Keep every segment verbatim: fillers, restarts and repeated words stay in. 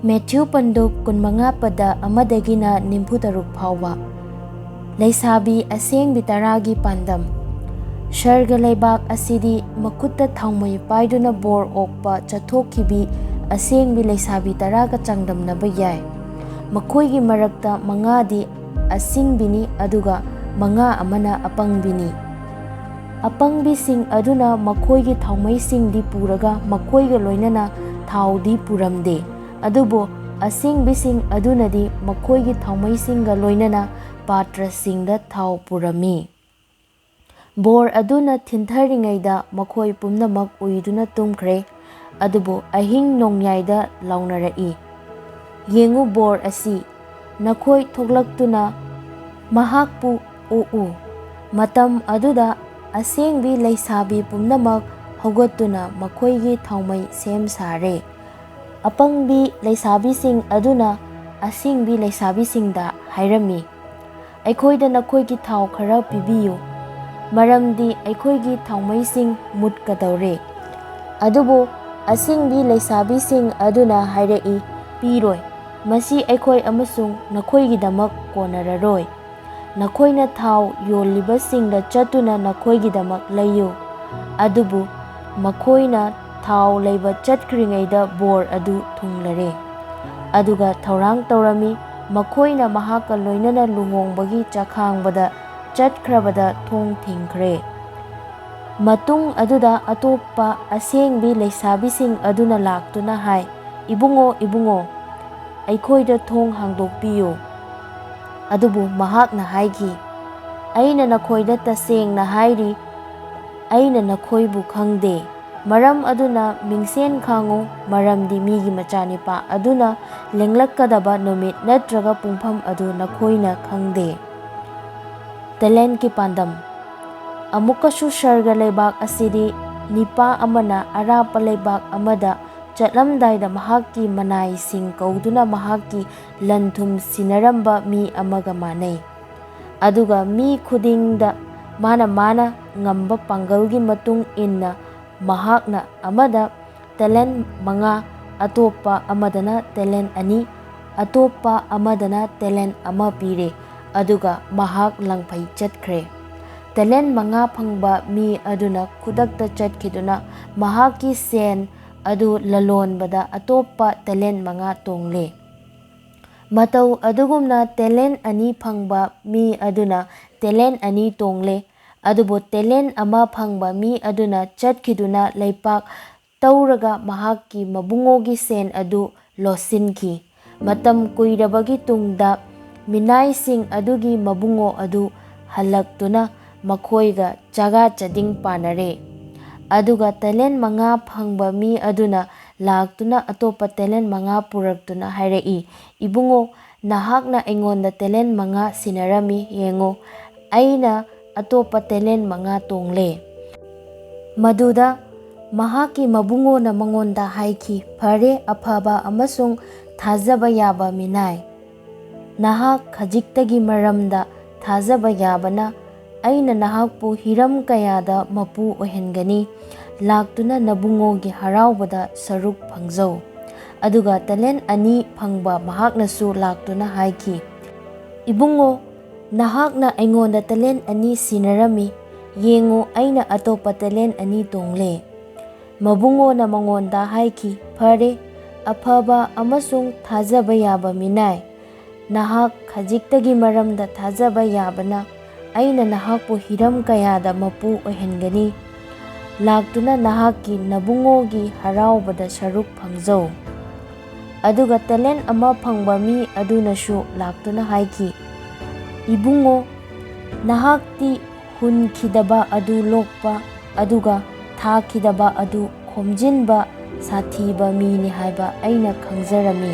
Matthew ꯄꯟꯗꯨꯞ ꯀꯨꯟꯃꯉꯥ ꯄꯗ ꯑꯃꯗꯒꯤꯅ ꯅꯤꯐꯨ ꯇꯔꯨꯛ ꯐꯥꯎꯕ꯫ ꯂꯩꯁꯥꯕꯤ ꯑꯁꯦꯡꯕꯤ ꯇꯔꯥꯒꯤ ꯄꯥꯟꯗꯝ꯫ ꯁꯔꯒ ꯂꯩꯕꯥꯛ ꯑꯁꯤꯗꯤ ꯃꯈꯨꯠꯇ ꯊꯥꯎꯃꯩ ꯄꯥꯏꯗꯨꯅ ꯕꯣꯔ ꯑꯣꯛꯄ ꯆꯠꯊꯣꯛꯈꯤꯕꯤ ꯑꯁꯦꯡꯕꯤ ꯂꯩꯁꯥꯕꯤ ꯇꯔꯥꯒ ꯆꯥꯡꯗꯝꯅꯕ ꯌꯥꯏ꯫ ꯃꯈꯣꯏꯒꯤ ꯃꯔꯛꯇ ꯃꯉꯥꯗꯤ ꯑꯁꯤꯡꯕꯤꯅꯤ, ꯑꯗꯨꯒ ꯃꯉꯥ ꯑꯃꯅ ꯑꯄꯪꯕꯤꯅꯤ꯫ ꯑꯄꯪꯕꯤꯁꯤꯡ ꯑꯗꯨꯅ ꯃꯈꯣꯏꯒꯤ ꯊꯥꯎꯃꯩꯁꯤꯡꯗꯤ ꯄꯨꯔꯒ ꯃꯈꯣꯏꯒ ꯂꯣꯏꯅꯅ ꯊꯥꯎꯗꯤ ꯄꯨꯔꯝꯗꯦ꯫ ꯑꯗꯨꯕꯨ ꯑꯁꯤꯡꯕꯤꯁꯤꯡ ꯑꯗꯨꯅꯗꯤ ꯃꯈꯣꯏꯒꯤ ꯊꯥꯎꯃꯩꯁꯤꯡꯒ ꯂꯣꯏꯅꯅ ꯄꯥꯇ꯭ꯔꯁꯤꯡꯗ ꯊꯥꯎ ꯄꯨꯔꯝꯃꯤ꯫ ꯕꯣꯔ ꯑꯗꯨꯅ ꯊꯤꯟꯊꯔꯤꯉꯩꯗ ꯃꯈꯣꯏ ꯄꯨꯝꯅꯃꯛ ꯎꯏꯗꯨꯅ ꯇꯨꯝꯈ꯭ꯔꯦ꯫ ꯑꯗꯨꯕꯨ ꯑꯍꯤꯡ ꯅꯣꯡꯌꯥꯏꯗ ꯂꯥꯎꯅꯔꯛꯏ, "ꯌꯦꯡꯉꯨ, ꯕꯣꯔ ꯑꯁꯤ!" ꯅꯈꯣꯏ ꯊꯣꯛꯂꯛꯇꯨꯅ ꯃꯍꯥꯛꯄꯨ ꯎꯛꯎ꯫ ꯃꯇꯝ ꯑꯗꯨꯗ ꯑꯁꯦꯡꯕꯤ ꯂꯩꯁꯥꯕꯤ ꯄꯨꯝꯅꯃꯛ ꯍꯧꯒꯠꯇꯨꯅ ꯃꯈꯣꯏꯒꯤ ꯊꯥꯎꯃꯩ ꯁꯦꯝ ꯁꯥꯔꯦ꯫ ꯑꯄꯪꯕꯤ ꯂꯩꯁꯥꯕꯤꯁꯤꯡ ꯑꯗꯨꯅ ꯑꯁꯦꯡꯕꯤ ꯂꯩꯁꯥꯕꯤꯁꯤꯡꯗ ꯍꯥꯏꯔꯝꯃꯤ, "ꯑꯩꯈꯣꯏꯗ ꯅꯈꯣꯏꯒꯤ ꯊꯥꯎ ꯈꯔ ꯄꯤꯕꯤꯌꯨ, ꯃꯔꯝꯗꯤ ꯑꯩꯈꯣꯏꯒꯤ ꯊꯥꯎꯃꯩꯁꯤꯡ ꯃꯨꯠꯀꯗꯧꯔꯦ꯫" ꯑꯗꯨꯕꯨ ꯑꯁꯦꯡꯕꯤ ꯂꯩꯁꯥꯕꯤꯁꯤꯡ ꯑꯗꯨꯅ ꯍꯥꯏꯔꯛꯏ, "ꯄꯤꯔꯣꯏ, ꯃꯁꯤ ꯑꯩꯈꯣꯏ ꯑꯃꯁꯨꯡ ꯅꯈꯣꯏꯒꯤꯗꯃꯛ ꯀꯣꯟꯅꯔꯔꯣꯏ꯫ ꯅꯈꯣꯏꯅ ꯊꯥꯎ ꯌꯣꯜꯂꯤꯕꯁꯤꯡꯗ ꯆꯠꯇꯨꯅ ꯅꯈꯣꯏꯒꯤꯗꯃꯛ ꯂꯩꯌꯨ꯫" ꯑꯗꯨꯕꯨ ꯃꯈꯣꯏꯅ ꯊꯥꯎ ꯂꯩꯕ ꯆꯠꯈ꯭ꯔꯤꯉꯩꯗ ꯕꯣꯔ ꯑꯗꯨ ꯊꯨꯡꯂꯔꯦ꯫ ꯑꯗꯨꯒ ꯊꯧꯔꯥꯡ ꯇꯧꯔꯝꯃꯤ꯫ ꯃꯈꯣꯏꯅ ꯃꯍꯥꯛꯀ ꯂꯣꯏꯅꯅ ꯂꯨꯍꯣꯡꯕꯒꯤ ꯆꯥꯈꯥꯡꯕꯗ ꯆꯠꯈ꯭ꯔꯕꯗ ꯊꯣꯡ ꯊꯤꯡꯈ꯭ꯔꯦ꯫ ꯃꯇꯨꯡ ꯑꯗꯨꯗ ꯑꯇꯣꯞꯄ ꯑꯁꯦꯡꯕꯤ ꯂꯩꯁꯥꯕꯤꯁꯤꯡ ꯑꯗꯨꯅ ꯂꯥꯛꯇꯨꯅ ꯍꯥꯏ, "ꯏꯕꯨꯡꯉꯣ, ꯏꯕꯨꯡꯉꯣ, ꯑꯩꯈꯣꯏꯗ ꯊꯣꯡ ꯍꯥꯡꯗꯣꯛꯄꯤꯌꯨ꯫" ꯑꯗꯨꯕꯨ ꯃꯍꯥꯛꯅ ꯍꯥꯏꯈꯤ, "ꯑꯩꯅ ꯅꯈꯣꯏꯗ ꯇꯁꯦꯡꯅ ꯍꯥꯏꯔꯤ, ꯑꯩꯅ ꯅꯈꯣꯏꯕꯨ ꯈꯪꯗꯦ꯫ ꯃꯔꯝ ꯑꯗꯨꯅ ꯃꯤꯡꯁꯦꯟ ꯈꯥꯡꯉꯨ, ꯃꯔꯝꯗꯤ ꯃꯤꯒꯤ ꯃꯆꯥꯅꯤꯄꯥ ꯑꯗꯨꯅ ꯂꯦꯡꯂꯛꯀꯗꯕ ꯅꯨꯃꯤꯠ ꯅꯠꯇ꯭ꯔꯒ ꯄꯨꯡꯐꯝ ꯑꯗꯨ ꯅꯈꯣꯏꯅ ꯈꯪꯗꯦ꯫" ꯇꯦꯂꯦꯟꯀꯤ ꯄꯥꯟꯗꯝ꯫ ꯑꯃꯨꯛꯀꯁꯨ ꯁꯔꯒ ꯂꯩꯕꯥꯛ ꯑꯁꯤꯗꯤ ꯅꯤꯄꯥ ꯑꯃꯅ ꯑꯔꯥꯞꯄ ꯂꯩꯕꯥꯛ ꯑꯃꯗ ꯆꯠꯂꯝꯗꯥꯏꯗ ꯃꯍꯥꯛꯀꯤ ꯃꯅꯥꯏꯁꯤꯡ ꯀꯧꯗꯨꯅ ꯃꯍꯥꯛꯀꯤ ꯂꯟ ꯊꯨꯝ ꯁꯤꯟꯅꯔꯝꯕ ꯃꯤ ꯑꯃꯒ ꯃꯥꯟꯅꯩ꯫ ꯑꯗꯨꯒ ꯃꯤ ꯈꯨꯗꯤꯡꯗ ꯃꯥꯅ ꯃꯥꯅ ꯉꯝꯕ ꯄꯥꯡꯒꯜꯒꯤ ꯃꯇꯨꯡ ꯏꯟꯅ ꯃꯍꯥꯛꯅ ꯑꯃꯗ ꯇꯦꯂꯦꯟ ꯃꯉꯥ, ꯑꯇꯣꯞꯄ ꯑꯃꯗꯅ ꯇꯦꯂꯦꯟ ꯑꯅꯤ, ꯑꯇꯣꯞꯄ ꯑꯃꯗꯅ ꯇꯦꯂꯦꯟ ꯑꯃ ꯄꯤꯔꯦ, ꯑꯗꯨꯒ ꯃꯍꯥꯛ ꯂꯪꯐꯩ ꯆꯠꯈ꯭ꯔꯦ꯫ ꯇꯦꯂꯦꯟ ꯃꯉꯥ ꯐꯪꯕ ꯃꯤ ꯑꯗꯨꯅ ꯈꯨꯗꯛꯇ ꯆꯠꯈꯤꯗꯨꯅ ꯃꯍꯥꯛꯀꯤ ꯁꯦꯟ ꯑꯗꯨ ꯂꯂꯣꯟꯕꯗ ꯑꯇꯣꯞꯄ ꯇꯦꯂꯦꯟ ꯃꯉꯥ ꯇꯣꯡꯂꯦ꯫ ꯃꯇꯧ ꯑꯗꯨꯒꯨꯝꯅ ꯇꯦꯂꯦꯟ ꯑꯅꯤ ꯐꯪꯕ ꯃꯤ ꯑꯗꯨꯅ ꯇꯦꯂꯦꯟ ꯑꯅꯤ ꯇꯣꯡꯂꯦ꯫ ꯑꯗꯨꯕꯨ ꯇꯦꯂꯦꯟ ꯑꯃ ꯐꯪꯕ ꯃꯤ ꯑꯗꯨꯅ ꯆꯠꯈꯤꯗꯨꯅ ꯂꯩꯄꯥꯛ ꯇꯧꯔꯒ ꯃꯍꯥꯛꯀꯤ ꯃꯕꯨꯡꯉꯣꯒꯤ ꯁꯦꯟ ꯑꯗꯨ ꯂꯣꯠꯁꯤꯟꯈꯤ꯫ ꯃꯇꯝ ꯀꯨꯏꯔꯕꯒꯤ ꯇꯨꯡꯗ ꯃꯤꯅꯥꯏꯁꯤꯡ ꯑꯗꯨꯒꯤ ꯃꯕꯨꯡꯉꯣ ꯑꯗꯨ ꯍꯜꯂꯛꯇꯨꯅ ꯃꯈꯣꯏꯒ ꯆꯥꯒꯥ ꯆꯥꯗꯤꯡ ꯄꯥꯅꯔꯦ꯫ ꯑꯗꯨꯒ ꯇꯦꯂꯦꯟ ꯃꯉꯥ ꯐꯪꯕ ꯃꯤ ꯑꯗꯨꯅ ꯂꯥꯛꯇꯨꯅ ꯑꯇꯣꯞꯄ ꯇꯦꯂꯦꯟ ꯃꯉꯥ ꯄꯨꯔꯛꯇꯨꯅ ꯍꯥꯏꯔꯛꯏ, "ꯏꯕꯨꯡꯉꯣ, ꯅꯍꯥꯛꯅ ꯑꯩꯉꯣꯟꯗ ꯇꯦꯂꯦꯟ ꯃꯉꯥ ꯁꯤꯟꯅꯔꯝꯃꯤ, ꯌꯦꯡꯉꯨ, ꯑꯩꯅ ꯑꯇꯣꯞꯄ ꯇꯦꯂꯦꯟ ꯃꯉꯥ ꯇꯣꯡꯂꯦ꯫" ꯃꯗꯨꯗ ꯃꯍꯥꯛꯀꯤ ꯃꯕꯨꯡꯉꯣꯅ ꯃꯉꯣꯟꯗ ꯍꯥꯏꯈꯤ, "ꯐꯔꯦ, ꯑꯐꯕ ꯑꯃꯁꯨꯡ ꯊꯥꯖꯕ ꯌꯥꯕ ꯃꯤꯅꯥꯏ, ꯅꯍꯥꯛ ꯈꯖꯤꯛꯇꯒꯤ ꯃꯔꯝꯗ ꯊꯥꯖꯕ ꯌꯥꯕꯅ ꯑꯩꯅ ꯅꯍꯥꯛꯄꯨ ꯍꯤꯔꯝ ꯀꯌꯥꯗ ꯃꯄꯨ ꯑꯣꯏꯍꯟꯒꯅꯤ꯫ ꯂꯥꯛꯇꯨꯅ ꯅꯕꯨꯡꯉꯣꯒꯤ ꯍꯔꯥꯎꯕꯗ ꯁꯔꯨꯛ ꯐꯪꯖꯧ꯫" ꯑꯗꯨꯒ ꯇꯦꯂꯦꯟ ꯑꯅꯤ ꯐꯪꯕ ꯃꯍꯥꯛꯅꯁꯨ ꯂꯥꯛꯇꯨꯅ ꯍꯥꯏꯈꯤ, "ꯏꯕꯨꯡꯉꯣ, ꯅꯍꯥꯛꯅ ꯑꯩꯉꯣꯟꯗ ꯇꯦꯂꯦꯟ ꯑꯅꯤ ꯁꯤꯟꯅꯔꯝꯃꯤ꯫ ꯌꯦꯡꯉꯨ, ꯑꯩꯅ ꯑꯇꯣꯞꯄ ꯇꯦꯂꯦꯟ ꯑꯅꯤ ꯇꯣꯡꯂꯦ꯫" ꯃꯕꯨꯡꯉꯣꯅ ꯃꯉꯣꯟꯗ ꯍꯥꯏꯈꯤ, "ꯐꯔꯦ, ꯑꯐꯕ ꯑꯃꯁꯨꯡ ꯊꯥꯖꯕ ꯌꯥꯕ ꯃꯤꯅꯥꯏ, ꯅꯍꯥꯛ ꯈꯖꯤꯛꯇꯒꯤ ꯃꯔꯝꯗ ꯊꯥꯖꯕ ꯌꯥꯕꯅ ꯑꯩꯅ ꯅꯍꯥꯛꯄꯨ ꯍꯤꯔꯝ ꯀꯌꯥꯗ ꯃꯄꯨ ꯑꯣꯏꯍꯟꯒꯅꯤ꯫ ꯂꯥꯛꯇꯨꯅ ꯅꯍꯥꯛꯀꯤ ꯅꯕꯨꯡꯉꯣꯒꯤ ꯍꯔꯥꯎꯕꯗ ꯁꯔꯨꯛ ꯐꯪꯖꯧ꯫" ꯑꯗꯨꯒ ꯇꯦꯂꯦꯟ ꯑꯃ ꯐꯪꯕ ꯃꯤ ꯑꯗꯨꯅꯁꯨ ꯂꯥꯛꯇꯨꯅ ꯍꯥꯏꯈꯤ, "ꯏꯕꯨꯡꯉꯣ, ꯅꯍꯥꯛꯇꯤ ꯍꯨꯟꯈꯤꯗꯕ ꯑꯗꯨ ꯂꯣꯛꯄ, ꯑꯗꯨꯒ ꯊꯥꯈꯤꯗꯕ ꯑꯗꯨ ꯈꯣꯝꯖꯤꯟꯕ ꯁꯥꯊꯤꯕ ꯃꯤꯅꯤ ꯍꯥꯏꯕ ꯑꯩꯅ ꯈꯪꯖꯔꯝꯃꯤ꯫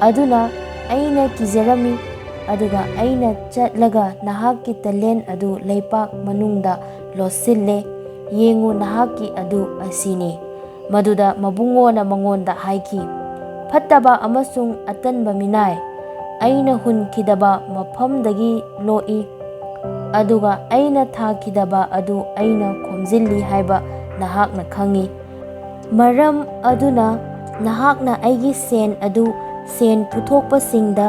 ꯑꯗꯨꯅ ꯑꯩꯅ ꯀꯤꯖꯔꯝꯃꯤ, ꯑꯗꯨꯒ ꯑꯩꯅ ꯆꯠꯂꯒ ꯅꯍꯥꯛꯀꯤ ꯇꯦꯂꯦꯟ ꯑꯗꯨ ꯂꯩꯄꯥꯛ ꯃꯅꯨꯡꯗ ꯂꯣꯠꯁꯤꯜꯂꯦ꯫ ꯌꯦꯡꯉꯨ, ꯅꯍꯥꯛꯀꯤ ꯑꯗꯨ ꯑꯁꯤꯅꯤ꯫" ꯃꯗꯨꯗ ꯃꯕꯨꯡꯉꯣꯅ ꯃꯉꯣꯟꯗ ꯍꯥꯏꯈꯤ, "ꯐꯠꯇꯕ ꯑꯃꯁꯨꯡ ꯑꯇꯟꯕ ꯃꯤꯅꯥꯏ, ꯑꯩꯅ ꯍꯨꯟꯈꯤꯗꯕ ꯃꯐꯝꯗꯒꯤ ꯂꯣꯛꯏ, ꯑꯗꯨꯒ ꯑꯩꯅ ꯊꯥꯈꯤꯗꯕ ꯑꯗꯨ ꯑꯩꯅ ꯈꯣꯝꯖꯤꯜꯂꯤ ꯍꯥꯏꯕ ꯅꯍꯥꯛꯅ ꯈꯪꯏ꯫ ꯃꯔꯝ ꯑꯗꯨꯅ ꯅꯍꯥꯛꯅ ꯑꯩꯒꯤ ꯁꯦꯟ ꯑꯗꯨ ꯁꯦꯟ ꯄꯨꯊꯣꯛꯄꯁꯤꯡꯗ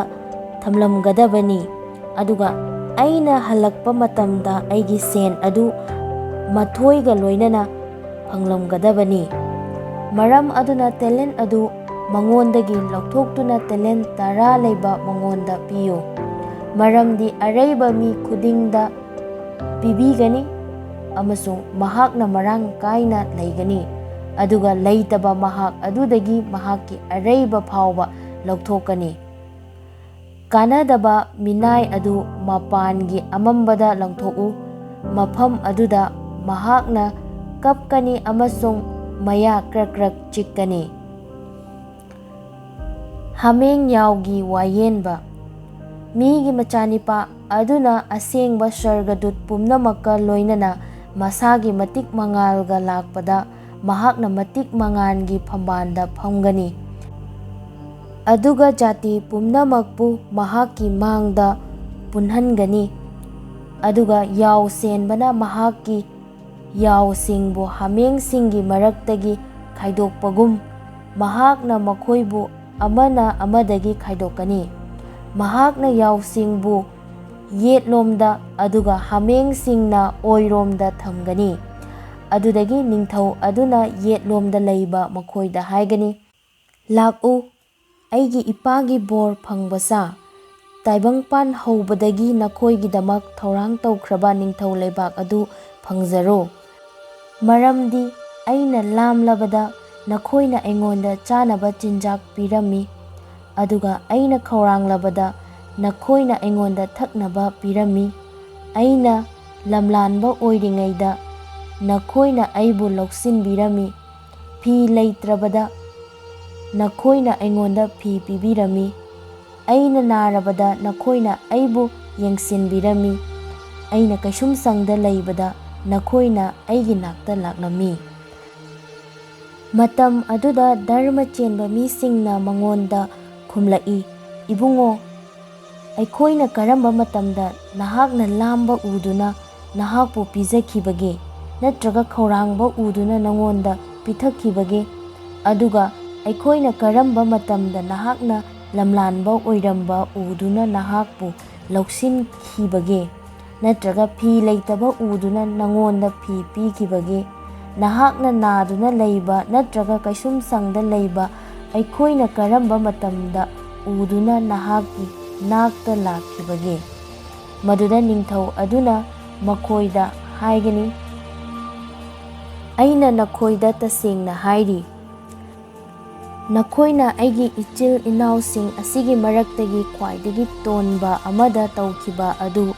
ꯊꯝꯂꯝꯒꯗꯕꯅꯤ, ꯑꯗꯨꯒ ꯑꯩꯅ ꯍꯜꯂꯛꯄ ꯃꯇꯝꯗ ꯑꯩꯒꯤ ꯁꯦꯟ ꯑꯗꯨ ꯃꯊꯣꯏꯒ ꯂꯣꯏꯅꯅ ꯐꯪꯂꯝꯒꯗꯕꯅꯤ꯫ ꯃꯔꯝ ꯑꯗꯨꯅ ꯇꯦꯂꯦꯟ ꯑꯗꯨ ꯃꯉꯣꯟꯗꯒꯤ ꯂꯧꯊꯣꯛꯇꯨꯅ ꯇꯦꯂꯦꯟ ꯇꯔꯥ ꯂꯩꯕ ꯃꯉꯣꯟꯗ ꯄꯤꯌꯨ꯫ ꯃꯔꯝꯗꯤ ꯑꯔꯩꯕ ꯃꯤ ꯈꯨꯗꯤꯡꯗ ꯄꯤꯕꯤꯒꯅꯤ ꯑꯃꯁꯨꯡ ꯃꯍꯥꯛꯅ ꯃꯔꯥꯡ ꯀꯥꯏꯅ ꯂꯩꯒꯅꯤ, ꯑꯗꯨꯒ ꯂꯩꯇꯕ ꯃꯍꯥꯛ ꯑꯗꯨꯗꯒꯤ ꯃꯍꯥꯛꯀꯤ ꯑꯔꯩꯕ ꯐꯥꯎꯕ ꯂꯧꯊꯣꯛꯀꯅꯤ꯫ ꯀꯥꯟꯅꯗꯕ ꯃꯤꯅꯥꯏ ꯑꯗꯨ ꯃꯄꯥꯟꯒꯤ ꯑꯃꯝꯕꯗ ꯂꯪꯊꯣꯛꯎ, ꯃꯐꯝ ꯑꯗꯨꯗ ꯃꯍꯥꯛꯅ ꯀꯞꯀꯅꯤ ꯑꯃꯁꯨꯡ ꯃꯌꯥ ꯀ꯭ꯔꯛ ꯀ꯭ꯔꯛ ꯆꯤꯛꯀꯅꯤ꯫ ꯍꯥꯃꯦꯡ ꯌꯥꯎꯒꯤ ꯋꯥꯌꯦꯟꯕ꯫ ꯃꯤꯒꯤ ꯃꯆꯥꯅꯤꯄꯥ ꯑꯗꯨꯅ ꯑꯁꯦꯡꯕ ꯁꯔꯒꯗꯨꯠ ꯄꯨꯝꯅꯃꯛꯀ ꯂꯣꯏꯅꯅ ꯃꯁꯥꯒꯤ ꯃꯇꯤꯛ ꯃꯉꯥꯜꯒ ꯂꯥꯛꯄꯗ, ꯃꯍꯥꯛꯅ ꯃꯇꯤꯛ ꯃꯉꯥꯜꯒꯤ ꯐꯝꯕꯥꯜꯗ ꯐꯝꯒꯅꯤ, ꯑꯗꯨꯒ ꯖꯥꯇꯤ ꯄꯨꯝꯅꯃꯛꯄꯨ ꯃꯍꯥꯛꯀꯤ ꯃꯥꯡꯗ ꯄꯨꯟꯍꯟꯒꯅꯤ꯫ ꯑꯗꯨꯒ ꯌꯥꯎ ꯁꯦꯟꯕꯅ ꯃꯍꯥꯛꯀꯤ ꯌꯥꯎꯁꯤꯡꯕꯨ ꯍꯥꯃꯦꯡꯁꯤꯡꯒꯤ ꯃꯔꯛꯇꯒꯤ ꯈꯥꯏꯗꯣꯛꯄꯒꯨꯝ, ꯃꯍꯥꯛꯅ ꯃꯈꯣꯏꯕꯨ ꯑꯃꯅ ꯑꯃꯗꯒꯤ ꯈꯥꯏꯗꯣꯛꯀꯅꯤ꯫ ꯃꯍꯥꯛꯅ ꯌꯥꯎꯁꯤꯡꯕꯨ ꯌꯦꯠꯂꯣꯝꯗ, ꯑꯗꯨꯒ ꯍꯥꯃꯦꯡꯁꯤꯡꯅ ꯑꯣꯏꯔꯣꯝꯗ ꯊꯝꯒꯅꯤ꯫ ꯑꯗꯨꯗꯒꯤ ꯅꯤꯡꯊꯧ ꯑꯗꯨꯅ ꯌꯦꯠꯂꯣꯝꯗ ꯂꯩꯕ ꯃꯈꯣꯏꯗ ꯍꯥꯏꯒꯅꯤ, "ꯂꯥꯛꯎ, ꯑꯩꯒꯤ ꯏꯄꯥꯒꯤ ꯕꯣꯔ ꯐꯪꯕ ꯆꯥ, ꯇꯥꯏꯕꯪꯄꯥꯟ ꯍꯧꯕꯗꯒꯤ ꯅꯈꯣꯏꯒꯤꯗꯃꯛ ꯊꯧꯔꯥꯡ ꯇꯧꯈ꯭ꯔꯕ ꯅꯤꯡꯊꯧ ꯂꯩꯕꯥꯛ ꯑꯗꯨ ꯐꯪꯖꯔꯣ꯫ ꯃꯔꯝꯗꯤ ꯑꯩꯅ ꯂꯥꯝꯂꯕꯗ ꯅꯈꯣꯏꯅ ꯑꯩꯉꯣꯟꯗ ꯆꯥꯅꯕ ꯆꯤꯟꯖꯥꯛ ꯄꯤꯔꯝꯃꯤ, ꯑꯗꯨꯒ ꯑꯩꯅ ꯈꯧꯔꯥꯡꯂꯕꯗ ꯅꯈꯣꯏꯅ ꯑꯩꯉꯣꯟꯗ ꯊꯛꯅꯕ ꯄꯤꯔꯝꯃꯤ꯫ ꯑꯩꯅ ꯂꯝꯂꯥꯟꯕ ꯑꯣꯏꯔꯤꯉꯩꯗ ꯅꯈꯣꯏꯅ ꯑꯩꯕꯨ ꯂꯧꯁꯤꯟꯕꯤꯔꯝꯃꯤ꯫ ꯐꯤ ꯂꯩꯇ꯭ꯔꯕꯗ ꯅꯈꯣꯏꯅ ꯑꯩꯉꯣꯟꯗ ꯐꯤ ꯄꯤꯕꯤꯔꯝꯃꯤ꯫ ꯑꯩꯅ ꯅꯥꯔꯕꯗ ꯅꯈꯣꯏꯅ ꯑꯩꯕꯨ ꯌꯦꯡꯁꯤꯟꯕꯤꯔꯝꯃꯤ꯫ ꯑꯩꯅ ꯀꯩꯁꯨꯝꯁꯪꯗ ꯂꯩꯕꯗ ꯅꯈꯣꯏꯅ ꯑꯩꯒꯤ ꯅꯥꯛꯇ ꯂꯥꯛꯂꯝꯃꯤ꯫" ꯃꯇꯝ ꯑꯗꯨꯗ ꯙꯔꯃ ꯆꯦꯟꯕ ꯃꯤꯁꯤꯡꯅ ꯃꯉꯣꯟꯗ ꯈꯨꯝꯂꯛꯏ, "ꯏꯕꯨꯡꯉꯣ, ꯑꯩꯈꯣꯏꯅ ꯀꯔꯝꯕ ꯃꯇꯝꯗ ꯅꯍꯥꯛꯅ ꯂꯥꯝꯕ ꯎꯗꯨꯅ ꯅꯍꯥꯛꯄꯨ ꯄꯤꯖꯈꯤꯕꯒꯦ? ꯅꯠꯇ꯭ꯔꯒ ꯈꯧꯔꯥꯡꯕ ꯎꯗꯨꯅ ꯅꯉꯣꯟꯗ ꯄꯤꯊꯛꯈꯤꯕꯒꯦ? ꯑꯗꯨꯒ ꯑꯩꯈꯣꯏꯅ ꯀꯔꯝꯕ ꯃꯇꯝꯗ ꯅꯍꯥꯛꯅ ꯂꯝꯂꯥꯟꯕ ꯑꯣꯏꯔꯝꯕ ꯎꯗꯨꯅ ꯅꯍꯥꯛꯄꯨ ꯂꯧꯁꯤꯟꯈꯤꯕꯒꯦ? ꯅꯠꯇ꯭ꯔꯒ ꯐꯤ ꯂꯩꯇꯕ ꯎꯗꯨꯅ ꯅꯉꯣꯟꯗ ꯐꯤ ꯄꯤꯈꯤꯕꯒꯦ? ꯅꯍꯥꯛꯅ ꯅꯥꯗꯨꯅ ꯂꯩꯕ ꯅꯠꯇ꯭ꯔꯒ ꯀꯩꯁꯨꯝꯁꯪꯗ ꯂꯩꯕ ꯑꯩꯈꯣꯏꯅ ꯀꯔꯝꯕ ꯃꯇꯝꯗ ꯎꯗꯨꯅ ꯅꯍꯥꯛꯀꯤ ꯅꯥꯛꯇ ꯂꯥꯛꯈꯤꯕꯒꯦ? ꯃꯗꯨꯗ ꯅꯤꯡꯊꯧ ꯑꯗꯨꯅ ꯃꯈꯣꯏꯗ ꯍꯥꯏꯒꯅꯤ, "ꯑꯩꯅ ꯅꯈꯣꯏꯗ ꯇꯁꯦꯡꯅ ꯍꯥꯏꯔꯤ, ꯅꯈꯣꯏꯅ ꯑꯩꯒꯤ ꯏꯆꯤꯜ ꯏꯅꯥꯎꯁꯤꯡ ꯑꯁꯤꯒꯤ ꯃꯔꯛꯇꯒꯤ ꯈ꯭ꯋꯥꯏꯗꯒꯤ ꯇꯣꯟꯕ ꯑꯃꯗ ꯇꯧꯈꯤꯕ ꯑꯗꯨ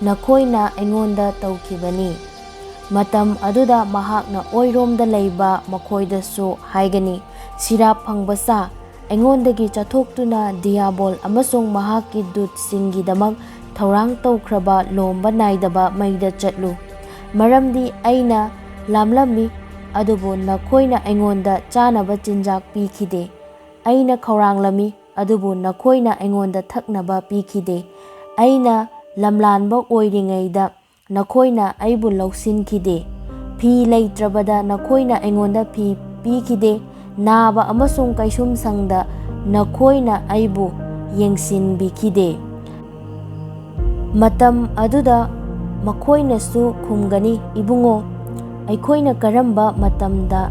ꯅꯈꯣꯏꯅ ꯑꯩꯉꯣꯟꯗ ꯇꯧꯈꯤꯕꯅꯤ꯫ ꯃꯇꯝ ꯑꯗꯨꯗ ꯃꯍꯥꯛꯅ ꯑꯣꯏꯔꯣꯝꯗ ꯂꯩꯕ ꯃꯈꯣꯏꯗꯁꯨ ꯍꯥꯏꯒꯅꯤ, 'ꯁꯤꯔꯥꯞ ꯐꯪꯕ ꯁꯥ, ꯑꯩꯉꯣꯟꯗꯒꯤ ꯆꯠꯊꯣꯛꯇꯨꯅ ꯗꯤꯌꯥꯕꯣꯜ ꯑꯃꯁꯨꯡ ꯃꯍꯥꯛꯀꯤ ꯗꯨꯠꯁꯤꯡꯒꯤꯗꯃꯛ ꯊꯧꯔꯥꯡ ꯇꯧꯈ꯭ꯔꯕ ꯂꯣꯝꯕ ꯅꯥꯏꯗꯕ ꯃꯩꯗ ꯆꯠꯂꯨ꯫ ꯃꯔꯝꯗꯤ ꯑꯩꯅ ꯂꯥꯝꯂꯝꯃꯤ, ꯑꯗꯨꯕꯨ ꯅꯈꯣꯏꯅ ꯑꯩꯉꯣꯟꯗ ꯆꯥꯅꯕ ꯆꯤꯟꯖꯥꯛ ꯄꯤꯈꯤꯗꯦ꯫ ꯑꯩꯅ ꯈꯧꯔꯥꯡꯂꯝꯃꯤ, ꯑꯗꯨꯕꯨ ꯅꯈꯣꯏꯅ ꯑꯩꯉꯣꯟꯗ ꯊꯛꯅꯕ ꯄꯤꯈꯤꯗꯦ꯫ ꯑꯩꯅ ꯂꯝꯂꯥꯟꯕ ꯑꯣꯏꯔꯤꯉꯩꯗ ꯅꯈꯣꯏꯅ ꯑꯩꯕꯨ ꯂꯧꯁꯤꯟꯈꯤꯗꯦ꯫ ꯐꯤ ꯂꯩꯇ꯭ꯔꯕꯗ ꯅꯈꯣꯏꯅ ꯑꯩꯉꯣꯟꯗ ꯐꯤ ꯄꯤꯈꯤꯗꯦ꯫ ꯅꯥꯕ ꯑꯃꯁꯨꯡ ꯀꯩꯁꯨꯝꯁꯪꯗ ꯅꯈꯣꯏꯅ ꯑꯩꯕꯨ ꯌꯦꯡꯁꯤꯟꯕꯤꯈꯤꯗꯦ꯫ ꯃꯇꯝ ꯑꯗꯨꯗ ꯃꯈꯣꯏꯅꯁꯨ ꯈꯨꯝꯒꯅꯤ, 'ꯏꯕꯨꯡꯉꯣ, ꯑꯩꯈꯣꯏꯅ ꯀꯔꯝꯕ ꯃꯇꯝꯗ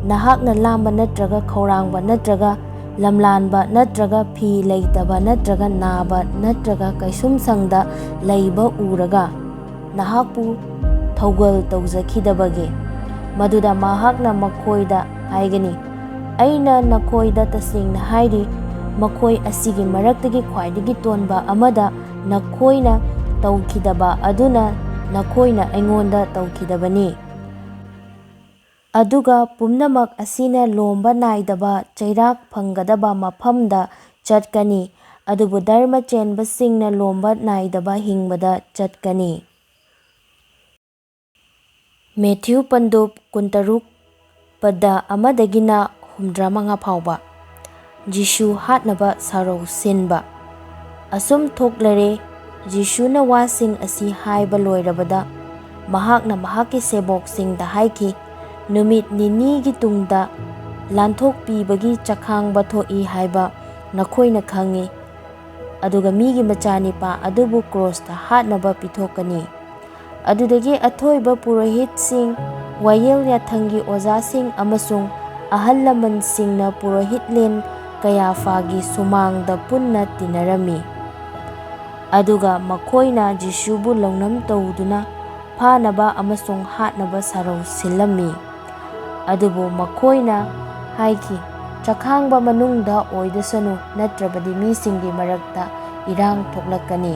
ꯅꯍꯥꯛꯅ ꯂꯥꯝꯕ ꯅꯠꯇ꯭ꯔꯒ ꯈꯧꯔꯥꯡꯕ ꯅꯠꯇ꯭ꯔꯒ ꯂꯝꯂꯥꯟꯕ ꯅꯠꯇ꯭ꯔꯒ ꯐꯤ ꯂꯩꯇꯕ ꯅꯠꯇ꯭ꯔꯒ ꯅꯥꯕ ꯅꯠꯇ꯭ꯔꯒ ꯀꯩꯁꯨꯝꯁꯪꯗ ꯂꯩꯕ ꯎꯔꯒ ꯅꯍꯥꯛꯄꯨ ꯊꯧꯒꯜ ꯇꯧꯖꯈꯤꯗꯕꯒꯦ?' ꯃꯗꯨꯗ ꯃꯍꯥꯛꯅ ꯃꯈꯣꯏꯗ ꯍꯥꯏꯒꯅꯤ, "ꯑꯩꯅ ꯅꯈꯣꯏꯗ ꯇꯁꯦꯡꯅ ꯍꯥꯏꯔꯤ, ꯃꯈꯣꯏ ꯑꯁꯤꯒꯤ ꯃꯔꯛꯇꯒꯤ ꯈ꯭ꯋꯥꯏꯗꯒꯤ ꯇꯣꯟꯕ ꯑꯃꯗ ꯅꯈꯣꯏꯅ ꯇꯧꯈꯤꯗꯕ ꯑꯗꯨꯅ ꯅꯈꯣꯏꯅ ꯑꯩꯉꯣꯟꯗ ꯇꯧꯈꯤꯗꯕꯅꯤ"꯫ ꯑꯗꯨꯒ ꯄꯨꯝꯅꯃꯛ ꯑꯁꯤꯅ ꯂꯣꯝꯕ ꯅꯥꯏꯗꯕ ꯆꯩꯔꯥꯛ ꯐꯪꯒꯗꯕ ꯃꯐꯝꯗ ꯆꯠꯀꯅꯤ, ꯑꯗꯨꯕꯨ ꯙꯔꯃ ꯆꯦꯟꯕꯁꯤꯡꯅ ꯂꯣꯝꯕ ꯅꯥꯏꯗꯕ ꯍꯤꯡꯕꯗ ꯆꯠꯀꯅꯤ꯫ ꯃꯦꯊ꯭ꯌꯨ ꯄꯟꯗꯨꯞ ꯀꯨꯟꯇꯔꯨꯛ, ꯄꯗ ꯑꯃꯗꯒꯤꯅ ꯍꯨꯝꯗ꯭ꯔꯥꯃꯉꯥ ꯐꯥꯎꯕ꯫ ꯖꯤꯁꯨ ꯍꯥꯠꯅꯕ ꯁꯥꯔꯧ ꯁꯤꯟꯕ꯫ ꯑꯁꯨꯝ ꯊꯣꯛꯂꯔꯦ, ꯖꯤꯁꯨꯅ ꯋꯥꯁꯤꯡ ꯑꯁꯤ ꯍꯥꯏꯕ ꯂꯣꯏꯔꯕꯗ, ꯃꯍꯥꯛꯅ ꯃꯍꯥꯛꯀꯤ ꯁꯦꯕꯣꯛꯁꯤꯡꯗ ꯍꯥꯏꯈꯤ, "ꯅꯨꯃꯤꯠ ꯅꯤꯅꯤꯒꯤ ꯇꯨꯡꯗ ꯂꯥꯟꯊꯣꯛꯄꯤꯕꯒꯤ ꯆꯈꯥꯡꯕ ꯊꯣꯛꯏ ꯍꯥꯏꯕ ꯅꯈꯣꯏꯅ ꯈꯪꯏ꯫ ꯑꯗꯨꯒ ꯃꯤꯒꯤ ꯃꯆꯥꯅꯤꯄꯥ ꯑꯗꯨꯕꯨ ꯀ꯭ꯔꯣꯁꯇ ꯍꯥꯠꯅꯕ ꯄꯤꯊꯣꯛꯀꯅꯤ꯫ ꯑꯗꯨꯗꯒꯤ ꯑꯊꯣꯏꯕ ꯄꯨꯔꯣꯍꯤꯠꯁꯤꯡ, ꯋꯥꯌꯦꯜ ꯌꯥꯊꯪꯒꯤ ꯑꯣꯖꯥꯁꯤꯡ ꯑꯃꯁꯨꯡ ꯑꯍꯜ ꯂꯃꯟꯁꯤꯡꯅ ꯄꯨꯔꯣꯍꯤꯠꯂꯦꯟ ꯀꯌꯥꯐꯥꯒꯤ ꯁꯨꯃꯥꯡꯗ ꯄꯨꯟꯅ ꯇꯤꯟꯅꯔꯝꯃꯤ꯫ ꯑꯗꯨꯒ ꯃꯈꯣꯏꯅ ꯖꯤꯁꯨꯕꯨ ꯂꯧꯅꯝ ꯇꯧꯗꯨꯅ ꯐꯥꯅꯕ ꯑꯃꯁꯨꯡ ꯍꯥꯠꯅꯕ ꯁꯥꯔꯧ ꯁꯤꯜꯂꯝꯃꯤ꯫ ꯑꯗꯨꯕꯨ ꯃꯈꯣꯏꯅ ꯍꯥꯏꯈꯤ, "ꯆꯈꯥꯡꯕ ꯃꯅꯨꯡꯗ ꯑꯣꯏꯗꯁꯅꯨ, ꯅꯠꯇ꯭ꯔꯕꯗꯤ ꯃꯤꯁꯤꯡꯒꯤ ꯃꯔꯛꯇ ꯏꯔꯥꯡ ꯊꯣꯛꯂꯛꯀꯅꯤ꯫"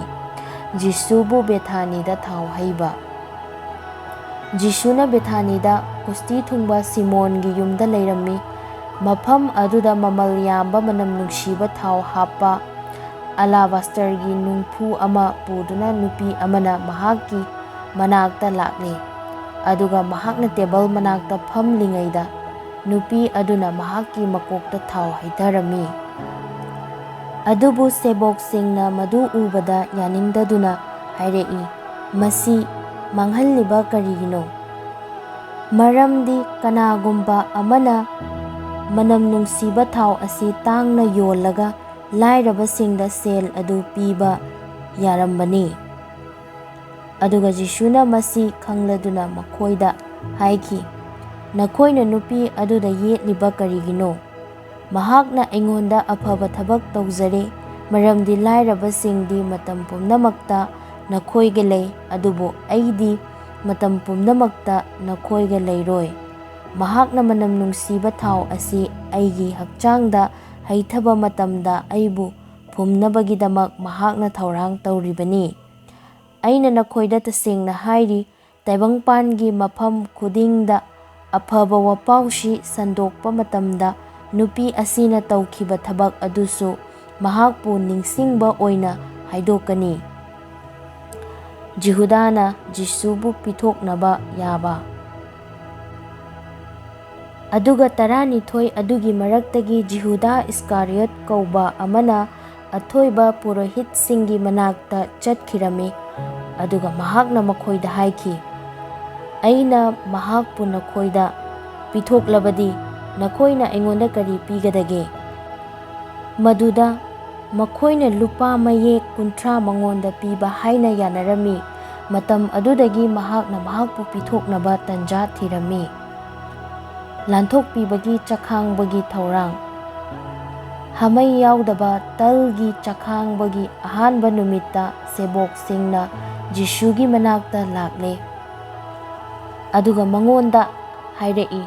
ꯖꯤꯁꯨꯕꯨ ꯕꯦꯊꯥꯅꯤꯗ ꯊꯥꯎ ꯍꯩꯕ꯫ ꯖꯤꯁꯨꯅ ꯕꯦꯊꯥꯅꯤꯗ ꯀꯨꯁꯇꯤ ꯊꯨꯡꯕ ꯁꯤꯃꯣꯟꯒꯤ ꯌꯨꯝꯗ ꯂꯩꯔꯝꯃꯤ꯫ ꯃꯐꯝ ꯑꯗꯨꯗ ꯃꯃꯜ ꯌꯥꯝꯕ ꯃꯅꯝ ꯅꯨꯡꯁꯤꯕ ꯊꯥꯎ ꯍꯥꯞꯄ ꯑꯂꯥꯕꯥꯁꯇꯔꯒꯤ ꯅꯨꯡꯐꯨ ꯑꯃ ꯄꯨꯗꯨꯅ ꯅꯨꯄꯤ ꯑꯃꯅ ꯃꯍꯥꯛꯀꯤ ꯃꯅꯥꯛꯇ ꯂꯥꯛꯂꯦ꯫ ꯑꯗꯨꯒ ꯃꯍꯥꯛꯅ ꯇꯦꯕꯜ ꯃꯅꯥꯛꯇ ꯐꯝꯂꯤꯉꯩꯗ ꯅꯨꯄꯤ ꯑꯗꯨꯅ ꯃꯍꯥꯛꯀꯤ ꯃꯀꯣꯛꯇ ꯊꯥꯎ ꯍꯩꯊꯔꯝꯃꯤ꯫ ꯑꯗꯨꯕꯨ ꯁꯦꯕꯣꯛꯁꯤꯡꯅ ꯃꯗꯨ ꯎꯕꯗ ꯌꯥꯅꯤꯡꯗꯗꯨꯅ ꯍꯥꯏꯔꯛꯏ, "ꯃꯁꯤ ꯃꯥꯡꯍꯜꯂꯤꯕ ꯀꯔꯤꯒꯤꯅꯣ? ꯃꯔꯝꯗꯤ ꯀꯅꯥꯒꯨꯝꯕ ꯑꯃꯅ ꯃꯅꯝ ꯅꯨꯡꯁꯤꯕ ꯊꯥꯎ ꯑꯁꯤ ꯇꯥꯡꯅ ꯌꯣꯜꯂꯒ ꯂꯥꯏꯔꯕꯁꯤꯡꯗ ꯁꯦꯜ ꯑꯗꯨ ꯄꯤꯕ ꯌꯥꯔꯝꯕꯅꯤ꯫" ꯑꯗꯨꯒ ꯖꯤꯁꯨꯅ ꯃꯁꯤ ꯈꯪꯂꯗꯨꯅ ꯃꯈꯣꯏꯗ ꯍꯥꯏꯈꯤ, "ꯅꯈꯣꯏꯅ ꯅꯨꯄꯤ ꯑꯗꯨꯗ ꯌꯦꯠꯂꯤꯕ ꯀꯔꯤꯒꯤꯅꯣ? ꯃꯍꯥꯛꯅ ꯑꯩꯉꯣꯟꯗ ꯑꯐꯕ ꯊꯕꯛ ꯇꯧꯖꯔꯦ, ꯃꯔꯝꯗꯤ ꯂꯥꯏꯔꯕꯁꯤꯡꯗꯤ ꯃꯇꯝ ꯄꯨꯝꯅꯃꯛꯇ ꯅꯈꯣꯏꯒ ꯂꯩ, ꯑꯗꯨꯕꯨ ꯑꯩꯗꯤ ꯃꯇꯝ ꯄꯨꯝꯅꯃꯛꯇ ꯅꯈꯣꯏꯒ ꯂꯩꯔꯣꯏ꯫ ꯃꯍꯥꯛꯅ ꯃꯅꯝ ꯅꯨꯡꯁꯤꯕ ꯊꯥꯎ ꯑꯁꯤ ꯑꯩꯒꯤ ꯍꯛꯆꯥꯡꯗ ꯍꯩꯊꯕ ꯃꯇꯝꯗ ꯑꯩꯕꯨ ꯐꯨꯝꯅꯕꯒꯤꯗꯃꯛ ꯃꯍꯥꯛꯅ ꯊꯧꯔꯥꯡ ꯇꯧꯔꯤꯕꯅꯤ꯫ ꯑꯩꯅ ꯅꯈꯣꯏꯗ ꯇꯁꯦꯡꯅ ꯍꯥꯏꯔꯤ, ꯇꯥꯏꯕꯪꯄꯥꯟꯒꯤ ꯃꯐꯝ ꯈꯨꯗꯤꯡꯗ ꯑꯐꯕ ꯋꯥꯄꯥꯎꯁꯤ ꯁꯟꯗꯣꯛꯄ ꯃꯇꯝꯗ ꯅꯨꯄꯤ ꯑꯁꯤꯅ ꯇꯧꯈꯤꯕ ꯊꯕꯛ ꯑꯗꯨꯁꯨ ꯃꯍꯥꯛꯄꯨ ꯅꯤꯡꯁꯤꯡꯕ ꯑꯣꯏꯅ ꯍꯥꯏꯗꯣꯛꯀꯅꯤ꯫" ꯖꯤꯍꯨꯗꯥꯅ ꯖꯤꯁꯨꯕꯨ ꯄꯤꯊꯣꯛꯅꯕ ꯌꯥꯕ꯫ ꯑꯗꯨꯒ ꯇꯔꯥꯅꯤꯊꯣꯏ ꯑꯗꯨꯒꯤ ꯃꯔꯛꯇꯒꯤ ꯖꯤꯍꯨꯗꯥ ꯏꯁꯀꯥꯔꯤꯌꯣꯠ ꯀꯧꯕ ꯑꯃꯅ ꯑꯊꯣꯏꯕ ꯄꯨꯔꯣꯍꯤꯠꯁꯤꯡꯒꯤ ꯃꯅꯥꯛꯇ ꯆꯠꯈꯤꯔꯝꯃꯤ꯫ ꯑꯗꯨꯒ ꯃꯍꯥꯛꯅ ꯃꯈꯣꯏꯗ ꯍꯥꯏꯈꯤ, "ꯑꯩꯅ ꯃꯍꯥꯛꯄꯨ ꯅꯈꯣꯏꯗ ꯄꯤꯊꯣꯛꯂꯕꯗꯤ, ꯅꯈꯣꯏꯅ ꯑꯩꯉꯣꯟꯗ ꯀꯔꯤ ꯄꯤꯒꯗꯒꯦ?" ꯃꯗꯨꯗ ꯃꯈꯣꯏꯅ ꯂꯨꯄꯥ ꯃꯌꯦꯛ ꯀꯨꯟꯊ꯭ꯔꯥ ꯃꯉꯣꯟꯗ ꯄꯤꯕ ꯍꯥꯏꯅ ꯌꯥꯅꯔꯝꯃꯤ꯫ ꯃꯇꯝ ꯑꯗꯨꯗꯒꯤ ꯃꯍꯥꯛꯅ ꯃꯍꯥꯛꯄꯨ ꯄꯤꯊꯣꯛꯅꯕ ꯇꯟꯖꯥ ꯊꯤꯔꯝꯃꯤ꯫ ꯂꯥꯟꯊꯣꯛꯄꯤꯕꯒꯤ ꯆꯈꯥꯡꯕꯒꯤ ꯊꯧꯔꯥꯡ꯫ ꯍꯥꯃꯩ ꯌꯥꯎꯗꯕ ꯇꯜꯒꯤ ꯆꯈꯥꯡꯕꯒꯤ ꯑꯍꯥꯟꯕ ꯅꯨꯃꯤꯠꯇ ꯁꯦꯕꯣꯛꯁꯤꯡꯅ ꯖꯤꯁꯨꯒꯤ ꯃꯅꯥꯛꯇ ꯂꯥꯛꯂꯦ, ꯑꯗꯨꯒ ꯃꯉꯣꯟꯗ ꯍꯥꯏꯔꯛꯏ,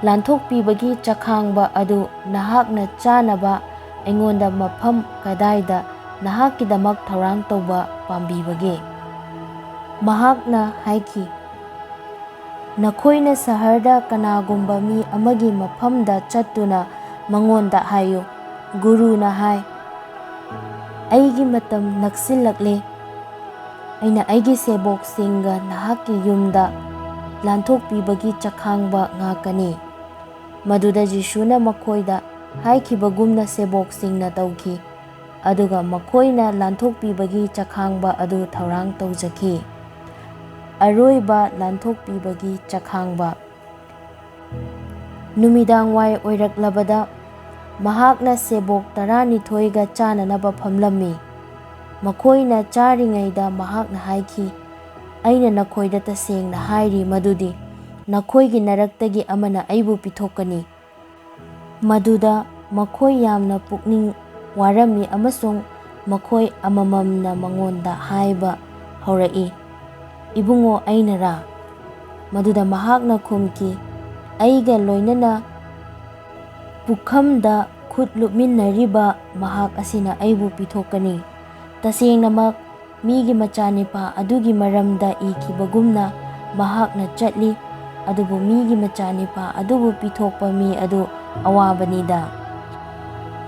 "ꯂꯥꯟꯊꯣꯛꯄꯤꯕꯒꯤ ꯆꯈꯥꯡꯕ ꯑꯗꯨ ꯅꯍꯥꯛꯅ ꯆꯥꯅꯕ ꯑꯩꯉꯣꯟꯗ ꯃꯐꯝ ꯀꯗꯥꯏꯗ ꯅꯍꯥꯛꯀꯤꯗꯃꯛ ꯊꯧꯔꯥꯡ ꯇꯧꯕ ꯄꯥꯝꯕꯤꯕꯒꯦ?" ꯃꯍꯥꯛꯅ ꯍꯥꯏꯈꯤ, "ꯅꯈꯣꯏꯅ ꯁꯍꯔꯗ ꯀꯅꯥꯒꯨꯝꯕ ꯃꯤ ꯑꯃꯒꯤ ꯃꯐꯝꯗ ꯆꯠꯇꯨꯅ ꯃꯉꯣꯟꯗ ꯍꯥꯏꯌꯨ, 'ꯒꯨꯔꯨꯅ ꯍꯥꯏ, ꯑꯩꯒꯤ ꯃꯇꯝ ꯅꯛꯁꯤꯜꯂꯛꯂꯦ꯫ ꯑꯩꯅ ꯑꯩꯒꯤ ꯁꯦꯕꯣꯛꯁꯤꯡꯒ ꯅꯍꯥꯛꯀꯤ ꯌꯨꯝꯗ ꯂꯥꯟꯊꯣꯛꯄꯤꯕꯒꯤ ꯆꯈꯥꯡꯕ ꯉꯥꯛꯀꯅꯤ꯫'" ꯃꯗꯨꯗ ꯖꯤꯁꯨꯅ ꯃꯈꯣꯏꯗ ꯍꯥꯏꯈꯤꯕꯒꯨꯝꯅ ꯁꯦꯕꯣꯛꯁꯤꯡꯅ ꯇꯧꯈꯤ, ꯑꯗꯨꯒ ꯃꯈꯣꯏꯅ ꯂꯥꯟꯊꯣꯛꯄꯤꯕꯒꯤ ꯆꯈꯥꯡꯕ ꯑꯗꯨ ꯊꯧꯔꯥꯡ ꯇꯧꯖꯈꯤ꯫ ꯑꯔꯣꯏꯕ ꯂꯥꯟꯊꯣꯛꯄꯤꯕꯒꯤ ꯆꯈꯥꯡꯕ꯫ ꯅꯨꯃꯤꯗꯥꯡꯋꯥꯏ ꯑꯣꯏꯔꯛꯂꯕꯗ ꯃꯍꯥꯛꯅ ꯁꯦꯕꯣꯛ ꯇꯔꯥꯅꯤꯊꯣꯏꯒ ꯆꯥꯅꯅꯕ ꯐꯝꯂꯝꯃꯤ꯫ ꯃꯈꯣꯏꯅ ꯆꯥꯔꯤꯉꯩꯗ ꯃꯍꯥꯛꯅ ꯍꯥꯏꯈꯤ, "ꯑꯩꯅ ꯅꯈꯣꯏꯗ ꯇꯁꯦꯡꯅ ꯍꯥꯏꯔꯤ ꯃꯗꯨꯗꯤ ꯅꯈꯣꯏꯒꯤ ꯅꯔꯛꯇꯒꯤ ꯑꯃꯅ ꯑꯩꯕꯨ ꯄꯤꯊꯣꯛꯀꯅꯤ꯫" ꯃꯗꯨꯗ ꯃꯈꯣꯏ ꯌꯥꯝꯅ ꯄꯨꯛꯅꯤꯡ ꯋꯥꯔꯝꯃꯤ ꯑꯃꯁꯨꯡ ꯃꯈꯣꯏ ꯑꯃꯃꯝꯅ ꯃꯉꯣꯟꯗ ꯍꯥꯏꯕ ꯍꯧꯔꯛꯏ, "ꯏꯕꯨꯡꯉꯣ, ꯑꯩꯅꯔꯥ?" ꯃꯗꯨꯗ ꯃꯍꯥꯛꯅ ꯈꯨꯝꯈꯤ, "ꯑꯩꯒ ꯂꯣꯏꯅꯅ ꯄꯨꯈꯝꯗ ꯈꯨꯠ ꯂꯨꯞꯃꯤꯟꯅꯔꯤꯕ ꯃꯍꯥꯛ ꯑꯁꯤꯅ ꯑꯩꯕꯨ ꯄꯤꯊꯣꯛꯀꯅꯤ꯫ ꯇꯁꯦꯡꯅꯃꯛ ꯃꯤꯒꯤ ꯃꯆꯥꯅꯤꯄꯥ ꯑꯗꯨꯒꯤ ꯃꯔꯝꯗ ꯏꯈꯤꯕꯒꯨꯝꯅ ꯃꯍꯥꯛꯅ ꯆꯠꯂꯤ, ꯑꯗꯨꯕꯨ ꯃꯤꯒꯤ ꯃꯆꯥꯅꯤꯄꯥ ꯑꯗꯨꯕꯨ ꯄꯤꯊꯣꯛꯄ ꯃꯤ ꯑꯗꯨ ꯑꯋꯥꯕꯅꯤꯗ꯫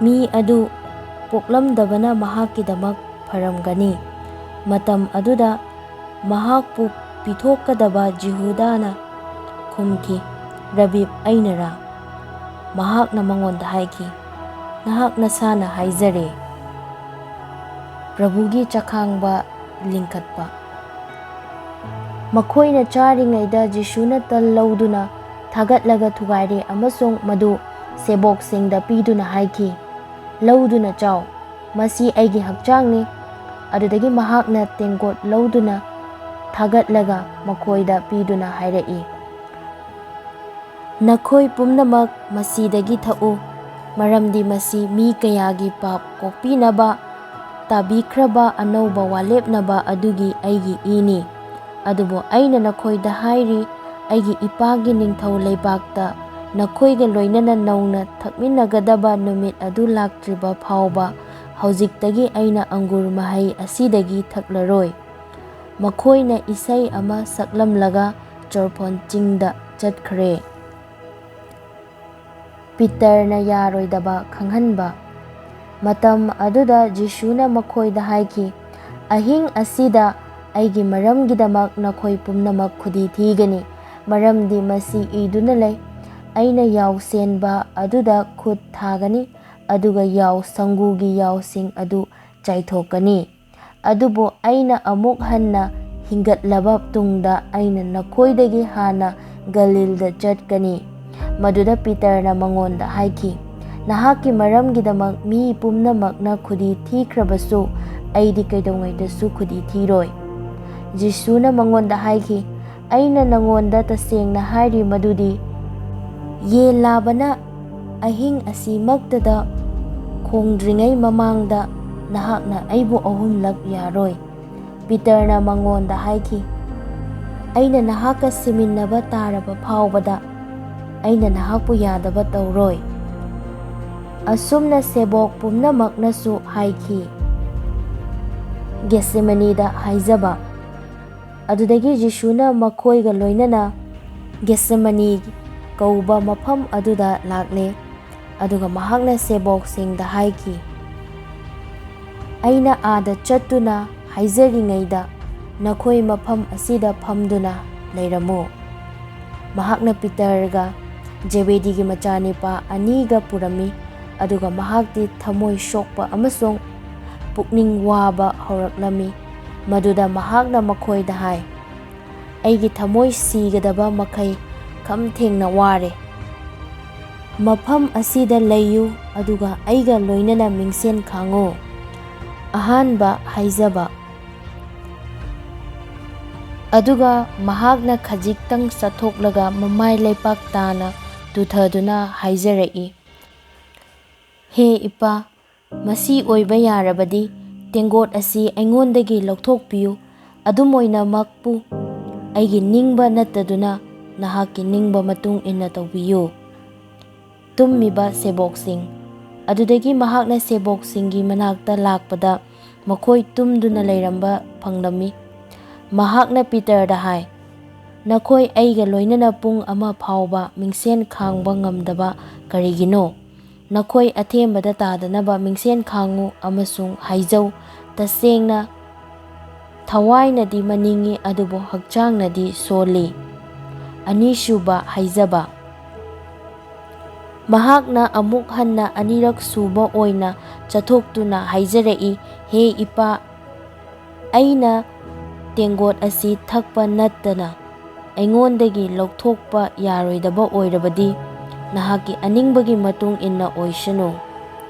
ꯃꯤ ꯑꯗꯨ ꯄꯣꯛꯂꯝꯗꯕꯅ ꯃꯍꯥꯛꯀꯤꯗꯃꯛ ꯐꯔꯝꯒꯅꯤ꯫" ꯃꯇꯝ ꯑꯗꯨꯗ ꯃꯍꯥꯛꯄꯨ ꯄꯤꯊꯣꯛꯀꯗꯕ ꯖꯤꯍꯨꯗꯥꯅ ꯈꯨꯝꯈꯤ, "ꯔꯕꯤꯞ, ꯑꯩꯅꯔꯥ?" ꯃꯍꯥꯛꯅ ꯃꯉꯣꯟꯗ ꯍꯥꯏꯈꯤ, "ꯅꯍꯥꯛ ꯅꯁꯥꯅ ꯍꯥꯏꯖꯔꯦ꯫" ꯄ꯭ꯔꯚꯨꯒꯤ ꯆꯈꯥꯡꯕ ꯂꯤꯡꯈꯠꯄ꯫ ꯃꯈꯣꯏꯅ ꯆꯥꯔꯤꯉꯩꯗ ꯖꯤꯁꯨꯅ ꯇꯜ ꯂꯧꯗꯨꯅ ꯊꯥꯒꯠꯂꯒ ꯊꯨꯒꯥꯏꯔꯦ ꯑꯃꯁꯨꯡ ꯃꯗꯨ ꯁꯦꯕꯣꯛꯁꯤꯡꯗ ꯄꯤꯗꯨꯅ ꯍꯥꯏꯈꯤ, "ꯂꯧꯗꯨꯅ ꯆꯥꯎ, ꯃꯁꯤ ꯑꯩꯒꯤ ꯍꯛꯆꯥꯡꯅꯤ"꯫ ꯑꯗꯨꯗꯒꯤ ꯃꯍꯥꯛꯅ ꯇꯦꯡꯀꯣꯠ ꯂꯧꯗꯨꯅ ꯊꯥꯒꯠꯂꯒ ꯃꯈꯣꯏꯗ ꯄꯤꯗꯨꯅ ꯍꯥꯏꯔꯛꯏ, "ꯅꯈꯣꯏ ꯄꯨꯝꯅꯃꯛ ꯃꯁꯤꯗꯒꯤ ꯊꯛꯎ, ꯃꯔꯝꯗꯤ ꯃꯁꯤ ꯃꯤ ꯀꯌꯥꯒꯤ ꯄꯥꯞ ꯀꯣꯛꯄꯤꯅꯕ ꯇꯥꯕꯤꯈ꯭ꯔꯕ ꯑꯅꯧꯕ ꯋꯥꯂꯦꯞꯅꯕ ꯑꯗꯨꯒꯤ ꯑꯩꯒꯤ ꯏꯅꯤ꯫ ꯑꯗꯨꯕꯨ ꯑꯩꯅ ꯅꯈꯣꯏꯗ ꯍꯥꯏꯔꯤ, ꯑꯩꯒꯤ ꯏꯄꯥꯒꯤ ꯅꯤꯡꯊꯧ ꯂꯩꯕꯥꯛꯇ ꯅꯈꯣꯏꯒ ꯂꯣꯏꯅꯅ ꯅꯧꯅ ꯊꯛꯃꯤꯟꯅꯒꯗꯕ ꯅꯨꯃꯤꯠ ꯑꯗꯨ ꯂꯥꯛꯇ꯭ꯔꯤꯕ ꯐꯥꯎꯕ ꯍꯧꯖꯤꯛꯇꯒꯤ ꯑꯩꯅ ꯑꯪꯒꯨꯔ ꯃꯍꯩ ꯑꯁꯤꯗꯒꯤ ꯊꯛꯂꯔꯣꯏ"꯫ ꯃꯈꯣꯏꯅ ꯏꯁꯩ ꯑꯃ ꯁꯛꯂꯝꯂꯒ ꯆꯣꯔꯐꯣꯟ ꯆꯤꯡꯗ ꯆꯠꯈ꯭ꯔꯦ꯫ ꯄꯤꯇꯔꯅ ꯌꯥꯔꯣꯏꯗꯕ ꯈꯪꯍꯟꯕ꯫ ꯃꯇꯝ ꯑꯗꯨꯗ ꯖꯤꯁꯨꯅ ꯃꯈꯣꯏꯗ ꯍꯥꯏꯈꯤ, "ꯑꯍꯤꯡ ꯑꯁꯤꯗ ꯑꯩꯒꯤ ꯃꯔꯝꯒꯤꯗꯃꯛ ꯅꯈꯣꯏ ꯄꯨꯝꯅꯃꯛ ꯈꯨꯗꯤ ꯊꯤꯒꯅꯤ, ꯃꯔꯝꯗꯤ ꯃꯁꯤ ꯏꯗꯨꯅ ꯂꯩ, 'ꯑꯩꯅ ꯌꯥꯎꯁꯦꯟꯕ ꯑꯗꯨꯗ ꯈꯨꯠ ꯊꯥꯒꯅꯤ, ꯑꯗꯨꯒ ꯌꯥꯎ ꯁꯪꯒꯨꯒꯤ ꯌꯥꯎꯁꯤꯡ ꯑꯗꯨ ꯆꯥꯏꯊꯣꯛꯀꯅꯤ.' ꯑꯗꯨꯕꯨ ꯑꯩꯅ ꯑꯃꯨꯛ ꯍꯟꯅ ꯍꯤꯡꯒꯠꯂꯕ ꯇꯨꯡꯗ ꯑꯩꯅ ꯅꯈꯣꯏꯗꯒꯤ ꯍꯥꯟꯅ ꯒꯂꯤꯜꯗ ꯆꯠꯀꯅꯤ"꯫ ꯃꯗꯨꯗ ꯄꯤꯇꯔꯅ ꯃꯉꯣꯟꯗ ꯍꯥꯏꯈꯤ, "ꯅꯍꯥꯛꯀꯤ ꯃꯔꯝꯒꯤꯗꯃꯛ ꯃꯤ ꯄꯨꯝꯅꯃꯛꯅ ꯈꯨꯗꯤ ꯊꯤꯈ꯭ꯔꯕꯁꯨ, ꯑꯩꯗꯤ ꯀꯩꯗꯧꯉꯩꯗꯁꯨ ꯈꯨꯗꯤ ꯊꯤꯔꯣꯏ"꯫ ꯖꯤꯁꯨꯅ ꯃꯉꯣꯟꯗ ꯍꯥꯏꯈꯤ, "ꯑꯩꯅ ꯅꯉꯣꯟꯗ ꯇꯁꯦꯡꯅ ꯍꯥꯏꯔꯤ ꯃꯗꯨꯗꯤ, ꯌꯦꯟ ꯂꯥꯕꯅ ꯑꯍꯤꯡ ꯑꯁꯤꯃꯛꯇꯗ ꯈꯣꯡꯗ꯭ꯔꯤꯉꯩ ꯃꯃꯥꯡꯗ ꯅꯍꯥꯛꯅ ꯑꯩꯕꯨ ꯑꯍꯨꯝꯂꯛ ꯌꯥꯔꯣꯏ"꯫ ꯄꯤꯇꯔꯅ ꯃꯉꯣꯟꯗ ꯍꯥꯏꯈꯤ, "ꯑꯩꯅ ꯅꯍꯥꯛꯀ ꯁꯤꯃꯤꯟꯅꯕ ꯇꯥꯔꯕ ꯐꯥꯎꯕꯗ ꯑꯩꯅ ꯅꯍꯥꯛꯄꯨ ꯌꯥꯗꯕ ꯇꯧꯔꯣꯏ"꯫ ꯑꯁꯨꯝꯅ ꯁꯦꯕꯣꯛ ꯄꯨꯝꯅꯃꯛꯅꯁꯨ ꯍꯥꯏꯈꯤ꯫ ꯒꯦꯁꯦꯃꯅꯤꯗ ꯍꯥꯏꯖꯕ꯫ ꯑꯗꯨꯗꯒꯤ ꯖꯤꯁꯨꯅ ꯃꯈꯣꯏꯒ ꯂꯣꯏꯅꯅ ꯒꯦꯁꯦꯃꯅꯤ ꯀꯧꯕ ꯃꯐꯝ ꯑꯗꯨꯗ ꯂꯥꯛꯂꯦ꯫ ꯑꯗꯨꯒ ꯃꯍꯥꯛꯅ ꯁꯦꯕꯣꯛꯁꯤꯡꯗ ꯍꯥꯏꯈꯤ, "ꯑꯩꯅ ꯑꯥꯗ ꯆꯠꯇꯨꯅ ꯍꯥꯏꯖꯔꯤꯉꯩꯗ ꯅꯈꯣꯏ ꯃꯐꯝ ꯑꯁꯤꯗ ꯐꯝꯗꯨꯅ ꯂꯩꯔꯝꯃꯨ"꯫ ꯃꯍꯥꯛꯅ ꯄꯤꯇꯔꯒ ꯖꯦꯕꯦꯗꯤꯒꯤ ꯃꯆꯥꯅꯤꯄꯥ ꯑꯅꯤꯒ ꯄꯨꯔꯝꯃꯤ, ꯑꯗꯨꯒ ꯃꯍꯥꯛꯇꯤ ꯊꯃꯣꯏ ꯁꯣꯛꯄ ꯑꯃꯁꯨꯡ ꯄꯨꯛꯅꯤꯡ ꯋꯥꯕ ꯍꯧꯔꯛꯂꯝꯃꯤ꯫ ꯃꯗꯨꯗ ꯃꯍꯥꯛꯅ ꯃꯈꯣꯏꯗ ꯍꯥꯏ, "ꯑꯩꯒꯤ ꯊꯃꯣꯏ ꯁꯤꯒꯗꯕ ꯃꯈꯩ ꯈꯝ ꯊꯦꯡꯅ ꯋꯥꯔꯦ꯫ ꯃꯐꯝ ꯑꯁꯤꯗ ꯂꯩꯌꯨ, ꯑꯗꯨꯒ ꯑꯩꯒ ꯂꯣꯏꯅꯅ ꯃꯤꯡꯁꯦꯟ ꯈꯥꯡꯉꯨ꯫ ꯑꯍꯥꯟꯕ ꯍꯥꯏꯖꯕ꯫ ꯑꯗꯨꯒ ꯃꯍꯥꯛꯅ ꯈꯖꯤꯛꯇꯪ ꯆꯠꯊꯣꯛꯂꯒ ꯃꯃꯥꯏ ꯂꯩꯄꯥꯛ ꯇꯥꯅ ꯇꯨꯊꯗꯨꯅ ꯍꯥꯏꯖꯔꯛꯏ, "ꯍꯦ ꯏꯄꯥ, ꯃꯁꯤ ꯑꯣꯏꯕ ꯌꯥꯔꯕꯗꯤ ꯇꯦꯡꯒꯣꯠ ꯑꯁꯤ ꯑꯩꯉꯣꯟꯗꯒꯤ ꯂꯧꯊꯣꯛꯄꯤꯌꯨ꯫ ꯑꯗꯨꯝ ꯑꯣꯏꯅꯃꯛꯄꯨ ꯑꯩꯒꯤ ꯅꯤꯡꯕ ꯅꯠꯇꯗꯨꯅ ꯅꯍꯥꯛꯀꯤ ꯅꯤꯡꯕ ꯃꯇꯨꯡ ꯏꯟꯅ ꯇꯧꯕꯤꯌꯨ"꯫ ꯇꯨꯝꯃꯤꯕ ꯁꯦꯕꯣꯛꯁꯤꯡ꯫ ꯑꯗꯨꯗꯒꯤ ꯃꯍꯥꯛꯅ ꯁꯦꯕꯣꯛꯁꯤꯡꯒꯤ ꯃꯅꯥꯛꯇ ꯂꯥꯛꯄꯗ ꯃꯈꯣꯏ ꯇꯨꯝꯗꯨꯅ ꯂꯩꯔꯝꯕ ꯐꯪꯂꯝꯃꯤ꯫ ꯃꯍꯥꯛꯅ ꯄꯤꯇꯔꯗ ꯍꯥꯏ, "ꯅꯈꯣꯏ ꯑꯩꯒ ꯂꯣꯏꯅꯅ ꯄꯨꯡ ꯑꯃ ꯐꯥꯎꯕ ꯃꯤꯡꯁꯦꯟ ꯈꯥꯡꯕ ꯉꯝꯗꯕ ꯀꯔꯤꯒꯤꯅꯣ? ꯅꯈꯣꯏ ꯑꯊꯦꯝꯕꯗ ꯇꯥꯗꯅꯕ ꯃꯤꯡꯁꯦꯟ ꯈꯥꯡꯉꯨ ꯑꯃꯁꯨꯡ ꯍꯥꯏꯖꯧ, ꯇꯁꯦꯡꯅ ꯊꯋꯥꯏꯅꯗꯤ ꯃꯅꯤꯡꯉꯤ, ꯑꯗꯨꯕꯨ ꯍꯛꯆꯥꯡꯅꯗꯤ ꯁꯣꯜꯂꯤ"꯫ ꯑꯅꯤꯁꯨꯕ ꯍꯥꯏꯖꯕ꯫ ꯃꯍꯥꯛꯅ ꯑꯃꯨꯛ ꯍꯟꯅ ꯑꯅꯤꯔꯛ ꯁꯨꯕ ꯑꯣꯏꯅ ꯆꯠꯊꯣꯛꯇꯨꯅ ꯍꯥꯏꯖꯔꯛꯏ, "ꯍꯦ ꯏꯄꯥ, ꯑꯩꯅ ꯇꯦꯡꯒꯣꯠ ꯑꯁꯤ ꯊꯛꯄ ꯅꯠꯇꯅ ꯑꯩꯉꯣꯟꯗꯒꯤ ꯂꯧꯊꯣꯛꯄ ꯌꯥꯔꯣꯏꯗꯕ ꯑꯣꯏꯔꯕꯗꯤ, ꯅꯍꯥꯛꯀꯤ ꯑꯅꯤꯡꯕꯒꯤ ꯃꯇꯨꯡ ꯏꯟꯅ ꯑꯣꯏꯁꯅꯨ"꯫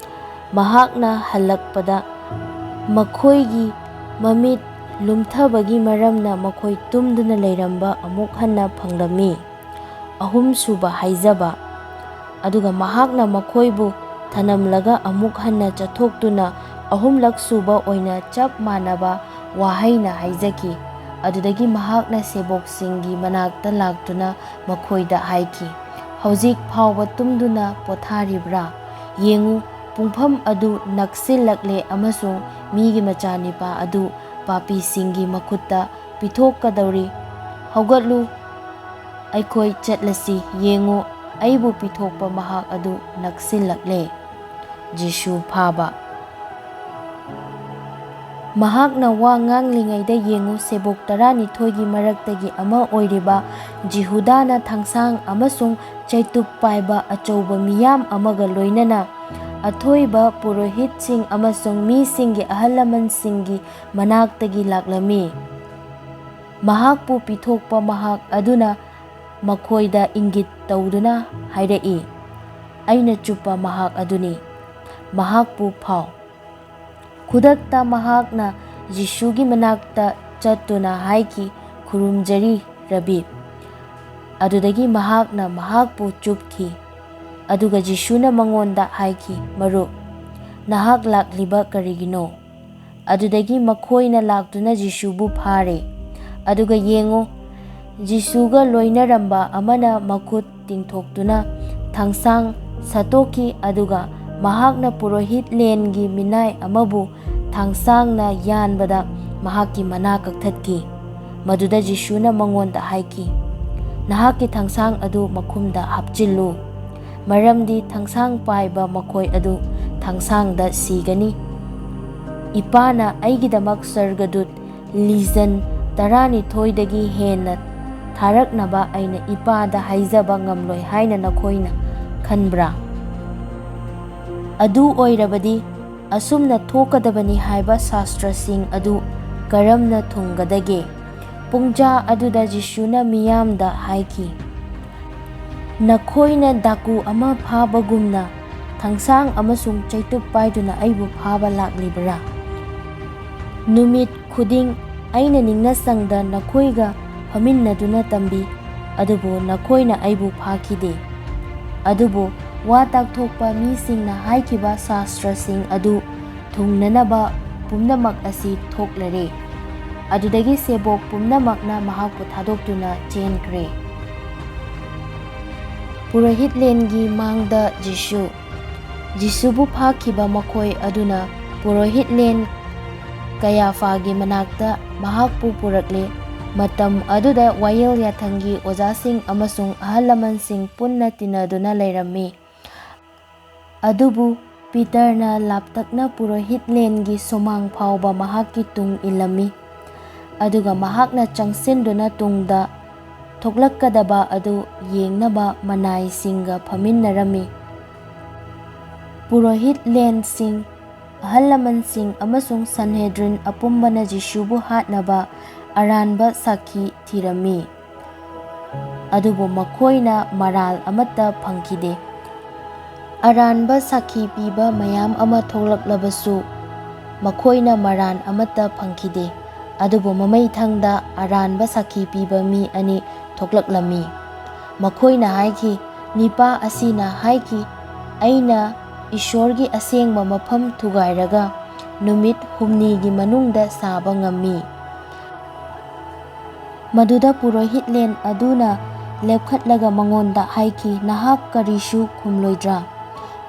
ꯃꯍꯥꯛꯅ ꯍꯜꯂꯛꯄꯗ ꯃꯈꯣꯏꯒꯤ ꯃꯃꯤꯠ ꯂꯨꯝꯊꯕꯒꯤ ꯃꯔꯝꯅ ꯃꯈꯣꯏ ꯇꯨꯝꯗꯨꯅ ꯂꯩꯔꯝꯕ ꯑꯃꯨꯛ ꯍꯟꯅ ꯐꯪꯂꯝꯃꯤ꯫ ꯑꯍꯨꯝꯁꯨꯕ ꯍꯥꯏꯖꯕ꯫ ꯑꯗꯨꯒ ꯃꯍꯥꯛꯅ ꯃꯈꯣꯏꯕꯨ ꯊꯅꯝꯂꯒ ꯑꯃꯨꯛ ꯍꯟꯅ ꯆꯠꯊꯣꯛꯇꯨꯅ ꯑꯍꯨꯝꯂꯛ ꯁꯨꯕ ꯑꯣꯏꯅ ꯆꯞ ꯃꯥꯟꯅꯕ ꯋꯥꯍꯩꯅ ꯍꯥꯏꯖꯈꯤ꯫ ꯑꯗꯨꯗꯒꯤ ꯃꯍꯥꯛꯅ ꯁꯦꯕꯣꯛꯁꯤꯡꯒꯤ ꯃꯅꯥꯛꯇ ꯂꯥꯛꯇꯨꯅ ꯃꯈꯣꯏꯗ ꯍꯥꯏꯈꯤ, "ꯍꯧꯖꯤꯛ ꯐꯥꯎꯕ ꯇꯨꯝꯗꯨꯅ ꯄꯣꯊꯥꯔꯤꯕ꯭ꯔꯥ? ꯌꯦꯡꯉꯨ, ꯄꯨꯡꯐꯝ ꯑꯗꯨ ꯅꯛꯁꯤꯜꯂꯛꯂꯦ ꯑꯃꯁꯨꯡ ꯃꯤꯒꯤ ꯃꯆꯥꯅꯤꯄꯥ ꯑꯗꯨ ꯄꯥꯄꯤꯁꯤꯡꯒꯤ ꯃꯈꯨꯠꯇ ꯄꯤꯊꯣꯛꯀꯗꯧꯔꯤ꯫ ꯍꯧꯒꯠꯂꯨ, ꯑꯩꯈꯣꯏ ꯆꯠꯂꯁꯤ꯫ ꯌꯦꯡꯉꯨ, ꯑꯩꯕꯨ ꯄꯤꯊꯣꯛꯄ ꯃꯍꯥꯛ ꯑꯗꯨ ꯅꯛꯁꯤꯜꯂꯛꯂꯦ"꯫ ꯖꯤꯁꯨ ꯐꯥꯕ꯫ ꯃꯍꯥꯛꯅ ꯋꯥ ꯉꯥꯡꯂꯤꯉꯩꯗ ꯌꯦꯡꯉꯨ, ꯁꯦꯕꯣꯛ ꯇꯔꯥꯅꯤꯊꯣꯏꯒꯤ ꯃꯔꯛꯇꯒꯤ ꯑꯃ ꯑꯣꯏꯔꯤꯕ ꯖꯤꯍꯨꯗꯥꯅ ꯊꯥꯡꯁꯥꯡ ꯑꯃꯁꯨꯡ ꯆꯩꯇꯨꯞ ꯄꯥꯏꯕ ꯑꯆꯧꯕ ꯃꯤꯌꯥꯝ ꯑꯃꯒ ꯂꯣꯏꯅꯅ ꯑꯊꯣꯏꯕ ꯄꯨꯔꯣꯍꯤꯠꯁꯤꯡ ꯑꯃꯁꯨꯡ ꯃꯤꯁꯤꯡꯒꯤ ꯑꯍꯜ ꯂꯃꯟꯁꯤꯡꯒꯤ ꯃꯅꯥꯛꯇꯒꯤ ꯂꯥꯛꯂꯝꯃꯤ꯫ ꯃꯍꯥꯛꯄꯨ ꯄꯤꯊꯣꯛꯄ ꯃꯍꯥꯛ ꯑꯗꯨꯅ ꯃꯈꯣꯏꯗ ꯏꯪꯒꯤꯠ ꯇꯧꯗꯨꯅ ꯍꯥꯏꯔꯛꯏ, "ꯑꯩꯅ ꯆꯨꯞꯄ ꯃꯍꯥꯛ ꯑꯗꯨꯅꯤ꯫ ꯃꯍꯥꯛꯄꯨ ꯐꯥꯎ꯫" ꯈꯨꯗꯛꯇ ꯃꯍꯥꯛꯅ ꯖꯤꯁꯨꯒꯤ ꯃꯅꯥꯛꯇ ꯆꯠꯇꯨꯅ ꯍꯥꯏꯈꯤ, "ꯈꯨꯔꯨꯝꯖꯔꯤ, ꯔꯕꯤ꯫" ꯑꯗꯨꯗꯒꯤ ꯃꯍꯥꯛꯅ ꯃꯍꯥꯛꯄꯨ ꯆꯨꯞꯈꯤ꯫ ꯑꯗꯨꯒ ꯖꯤꯁꯨꯅ ꯃꯉꯣꯟꯗ ꯍꯥꯏꯈꯤ, "ꯃꯔꯨꯞ, ꯅꯍꯥꯛ ꯂꯥꯛꯂꯤꯕ ꯀꯔꯤꯒꯤꯅꯣ?" ꯑꯗꯨꯗꯒꯤ ꯃꯈꯣꯏꯅ ꯂꯥꯛꯇꯨꯅ ꯖꯤꯁꯨꯕꯨ ꯐꯥꯔꯦ꯫ ꯑꯗꯨꯒ ꯌꯦꯡꯉꯨ, ꯖꯤꯁꯨꯒ ꯂꯣꯏꯅꯔꯝꯕ ꯑꯃꯅ ꯃꯈꯨꯠ ꯇꯤꯡꯊꯣꯛꯇꯨꯅ ꯊꯥꯡꯁꯥꯡ ꯁꯠꯇꯣꯛꯈꯤ, ꯑꯗꯨꯒ ꯃꯍꯥꯛꯅ ꯄꯨꯔꯣꯍꯤꯠꯂꯦꯟꯒꯤ ꯃꯤꯅꯥꯏ ꯑꯃꯕꯨ ꯊꯥꯡꯁꯥꯡꯅ ꯌꯥꯟꯕꯗ ꯃꯍꯥꯛꯀꯤ ꯃꯅꯥ ꯀꯛꯊꯠꯈꯤ꯫ ꯃꯗꯨꯗ ꯖꯤꯁꯨꯅ ꯃꯉꯣꯟꯗ ꯍꯥꯏꯈꯤ, "ꯅꯍꯥꯛꯀꯤ ꯊꯥꯡꯁꯥꯡ ꯑꯗꯨ ꯃꯈꯨꯝꯗ ꯍꯥꯞꯆꯤꯜꯂꯨ, ꯃꯔꯝꯗꯤ ꯊꯥꯡꯁꯥꯡ ꯄꯥꯏꯕ ꯃꯈꯣꯏ ꯑꯗꯨ ꯊꯥꯡꯁꯥꯡꯗ ꯁꯤꯒꯅꯤ꯫ ꯏꯄꯥꯅ ꯑꯩꯒꯤꯗꯃꯛ ꯁꯔꯒꯗꯨꯠ ꯂꯤꯖꯟ ꯇꯔꯥꯅꯤꯊꯣꯏꯗꯒꯤ ꯍꯦꯟꯅ ꯊꯥꯔꯛꯅꯕ ꯑꯩꯅ ꯏꯄꯥꯗ ꯍꯥꯏꯖꯕ ꯉꯝꯂꯣꯏ ꯍꯥꯏꯅ ꯅꯈꯣꯏꯅ ꯈꯟꯕ꯭ꯔꯥ? ꯑꯗꯨ ꯑꯣꯏꯔꯕꯗꯤ ꯑꯁꯨꯝꯅ ꯊꯣꯛꯀꯗꯕꯅꯤ ꯍꯥꯏꯕ ꯁꯥꯁꯇ꯭ꯔꯁꯤꯡ ꯑꯗꯨ ꯀꯔꯝꯅ ꯊꯨꯡꯒꯗꯒꯦ?" ꯄꯨꯡꯖꯥ ꯑꯗꯨꯗ ꯖꯤꯁꯨꯅ ꯃꯤꯌꯥꯝꯗ ꯍꯥꯏꯈꯤ, "ꯅꯈꯣꯏꯅ ꯗꯥꯀꯨ ꯑꯃ ꯐꯥꯕꯒꯨꯝꯅ ꯊꯥꯡꯁꯥꯡ ꯑꯃꯁꯨꯡ ꯆꯩꯇꯨꯞ ꯄꯥꯏꯗꯨꯅ ꯑꯩꯕꯨ ꯐꯥꯕ ꯂꯥꯛꯂꯤꯕꯔꯥ? ꯅꯨꯃꯤꯠ ꯈꯨꯗꯤꯡ ꯑꯩꯅ ꯅꯤꯡꯅꯁꯪꯗ ꯅꯈꯣꯏꯒ ꯐꯝꯃꯤꯟꯅꯗꯨꯅ ꯇꯝꯕꯤ, ꯑꯗꯨꯕꯨ ꯅꯈꯣꯏꯅ ꯑꯩꯕꯨ ꯐꯥꯈꯤꯗꯦ꯫ ꯑꯗꯨꯕꯨ ꯋꯥ ꯇꯥꯛꯊꯣꯛꯄ ꯃꯤꯁꯤꯡꯅ ꯍꯥꯏꯈꯤꯕ ꯁꯥꯁꯇ꯭ꯔꯁꯤꯡ ꯑꯗꯨ ꯊꯨꯡꯅꯅꯕ ꯄꯨꯝꯅꯃꯛ ꯑꯁꯤ ꯊꯣꯛꯂꯔꯦ꯫" ꯑꯗꯨꯗꯒꯤ ꯁꯦꯕꯣꯛ ꯄꯨꯝꯅꯃꯛꯅ ꯃꯍꯥꯛꯄꯨ ꯊꯥꯗꯣꯛꯇꯨꯅ ꯆꯦꯟꯈ꯭ꯔꯦ꯫ ꯄꯨꯔꯣꯍꯤꯠꯂꯦꯟꯒꯤ ꯃꯥꯡꯗ ꯖꯤꯁꯨ꯫ ꯖꯤꯁꯨꯕꯨ ꯐꯥꯈꯤꯕ ꯃꯈꯣꯏ ꯑꯗꯨꯅ ꯄꯨꯔꯣꯍꯤꯠꯂꯦꯟ ꯀꯌꯥꯐꯥꯒꯤ ꯃꯅꯥꯛꯇ ꯃꯍꯥꯛꯄꯨ ꯄꯨꯔꯛꯂꯦ꯫ ꯃꯇꯝ ꯑꯗꯨꯗ ꯋꯥꯌꯦꯜ ꯌꯥꯊꯪꯒꯤ ꯑꯣꯖꯥꯁꯤꯡ ꯑꯃꯁꯨꯡ ꯑꯍꯜ ꯂꯃꯟꯁꯤꯡ ꯄꯨꯟꯅ ꯇꯤꯟꯅꯗꯨꯅ ꯂꯩꯔꯝꯃꯤ꯫ ꯑꯗꯨꯕꯨ ꯄꯤꯇꯔꯅ ꯂꯥꯞꯇꯛꯅ ꯄꯨꯔꯣꯍꯤꯠꯂꯦꯟꯒꯤ ꯁꯨꯃꯥꯡ ꯐꯥꯎꯕ ꯃꯍꯥꯛꯀꯤ ꯇꯨꯡ ꯏꯜꯂꯝꯃꯤ, ꯑꯗꯨꯒ ꯃꯍꯥꯛꯅ ꯆꯪꯁꯤꯟꯗꯨꯅ ꯇꯨꯡꯗ ꯊꯣꯛꯂꯛꯀꯗꯕ ꯑꯗꯨ ꯌꯦꯡꯅꯕ ꯃꯅꯥꯏꯁꯤꯡꯒ ꯐꯝꯃꯤꯟꯅꯔꯝꯃꯤ꯫ ꯄꯨꯔꯣꯍꯤꯠꯂꯦꯟꯁꯤꯡ, ꯑꯍꯜ ꯂꯃꯟꯁꯤꯡ ꯑꯃꯁꯨꯡ ꯁꯟꯍꯦꯗ꯭ꯔꯤꯟ ꯑꯄꯨꯝꯕꯅ ꯖꯤꯁꯨꯕꯨ ꯍꯥꯠꯅꯕ ꯑꯔꯥꯟꯕ ꯁꯥꯈꯤ ꯊꯤꯔꯝꯃꯤ꯫ ꯑꯗꯨꯕꯨ ꯃꯈꯣꯏꯅ ꯃꯔꯥꯜ ꯑꯃꯠꯇ ꯐꯪꯈꯤꯗꯦ꯫ ꯑꯔꯥꯟꯕ ꯁꯥꯈꯤ ꯄꯤꯕ ꯃꯌꯥꯝ ꯑꯃ ꯊꯣꯛꯂꯛꯂꯕꯁꯨ, ꯃꯈꯣꯏꯅ ꯃꯔꯥꯜ ꯑꯃꯠꯇ ꯐꯪꯈꯤꯗꯦ꯫ ꯑꯗꯨꯕꯨ ꯃꯃꯩꯊꯪꯗ ꯑꯔꯥꯟꯕ ꯁꯥꯈꯤ ꯄꯤꯕ ꯃꯤ ꯑꯅꯤ ꯊꯣꯛꯂꯛꯂꯝꯃꯤ꯫ ꯃꯈꯣꯏꯅ ꯍꯥꯏꯈꯤ, "ꯅꯤꯄꯥ ꯑꯁꯤꯅ ꯍꯥꯏꯈꯤ, 'ꯑꯩꯅ ꯏꯁꯣꯔꯒꯤ ꯑꯁꯦꯡꯕ ꯃꯐꯝ ꯊꯨꯒꯥꯏꯔꯒ ꯅꯨꯃꯤꯠ ꯍꯨꯝꯅꯤꯒꯤ ꯃꯅꯨꯡꯗ ꯁꯥꯕ ꯉꯝꯃꯤ.'" ꯃꯗꯨꯗ ꯄꯨꯔꯣꯍꯤꯠꯂꯦꯟ ꯑꯗꯨꯅ ꯂꯦꯞꯈꯠꯂꯒ ꯃꯉꯣꯟꯗ ꯍꯥꯏꯈꯤ, "ꯅꯍꯥꯛ ꯀꯔꯤꯁꯨ ꯈꯨꯝꯂꯣꯏꯗ꯭ꯔꯥ?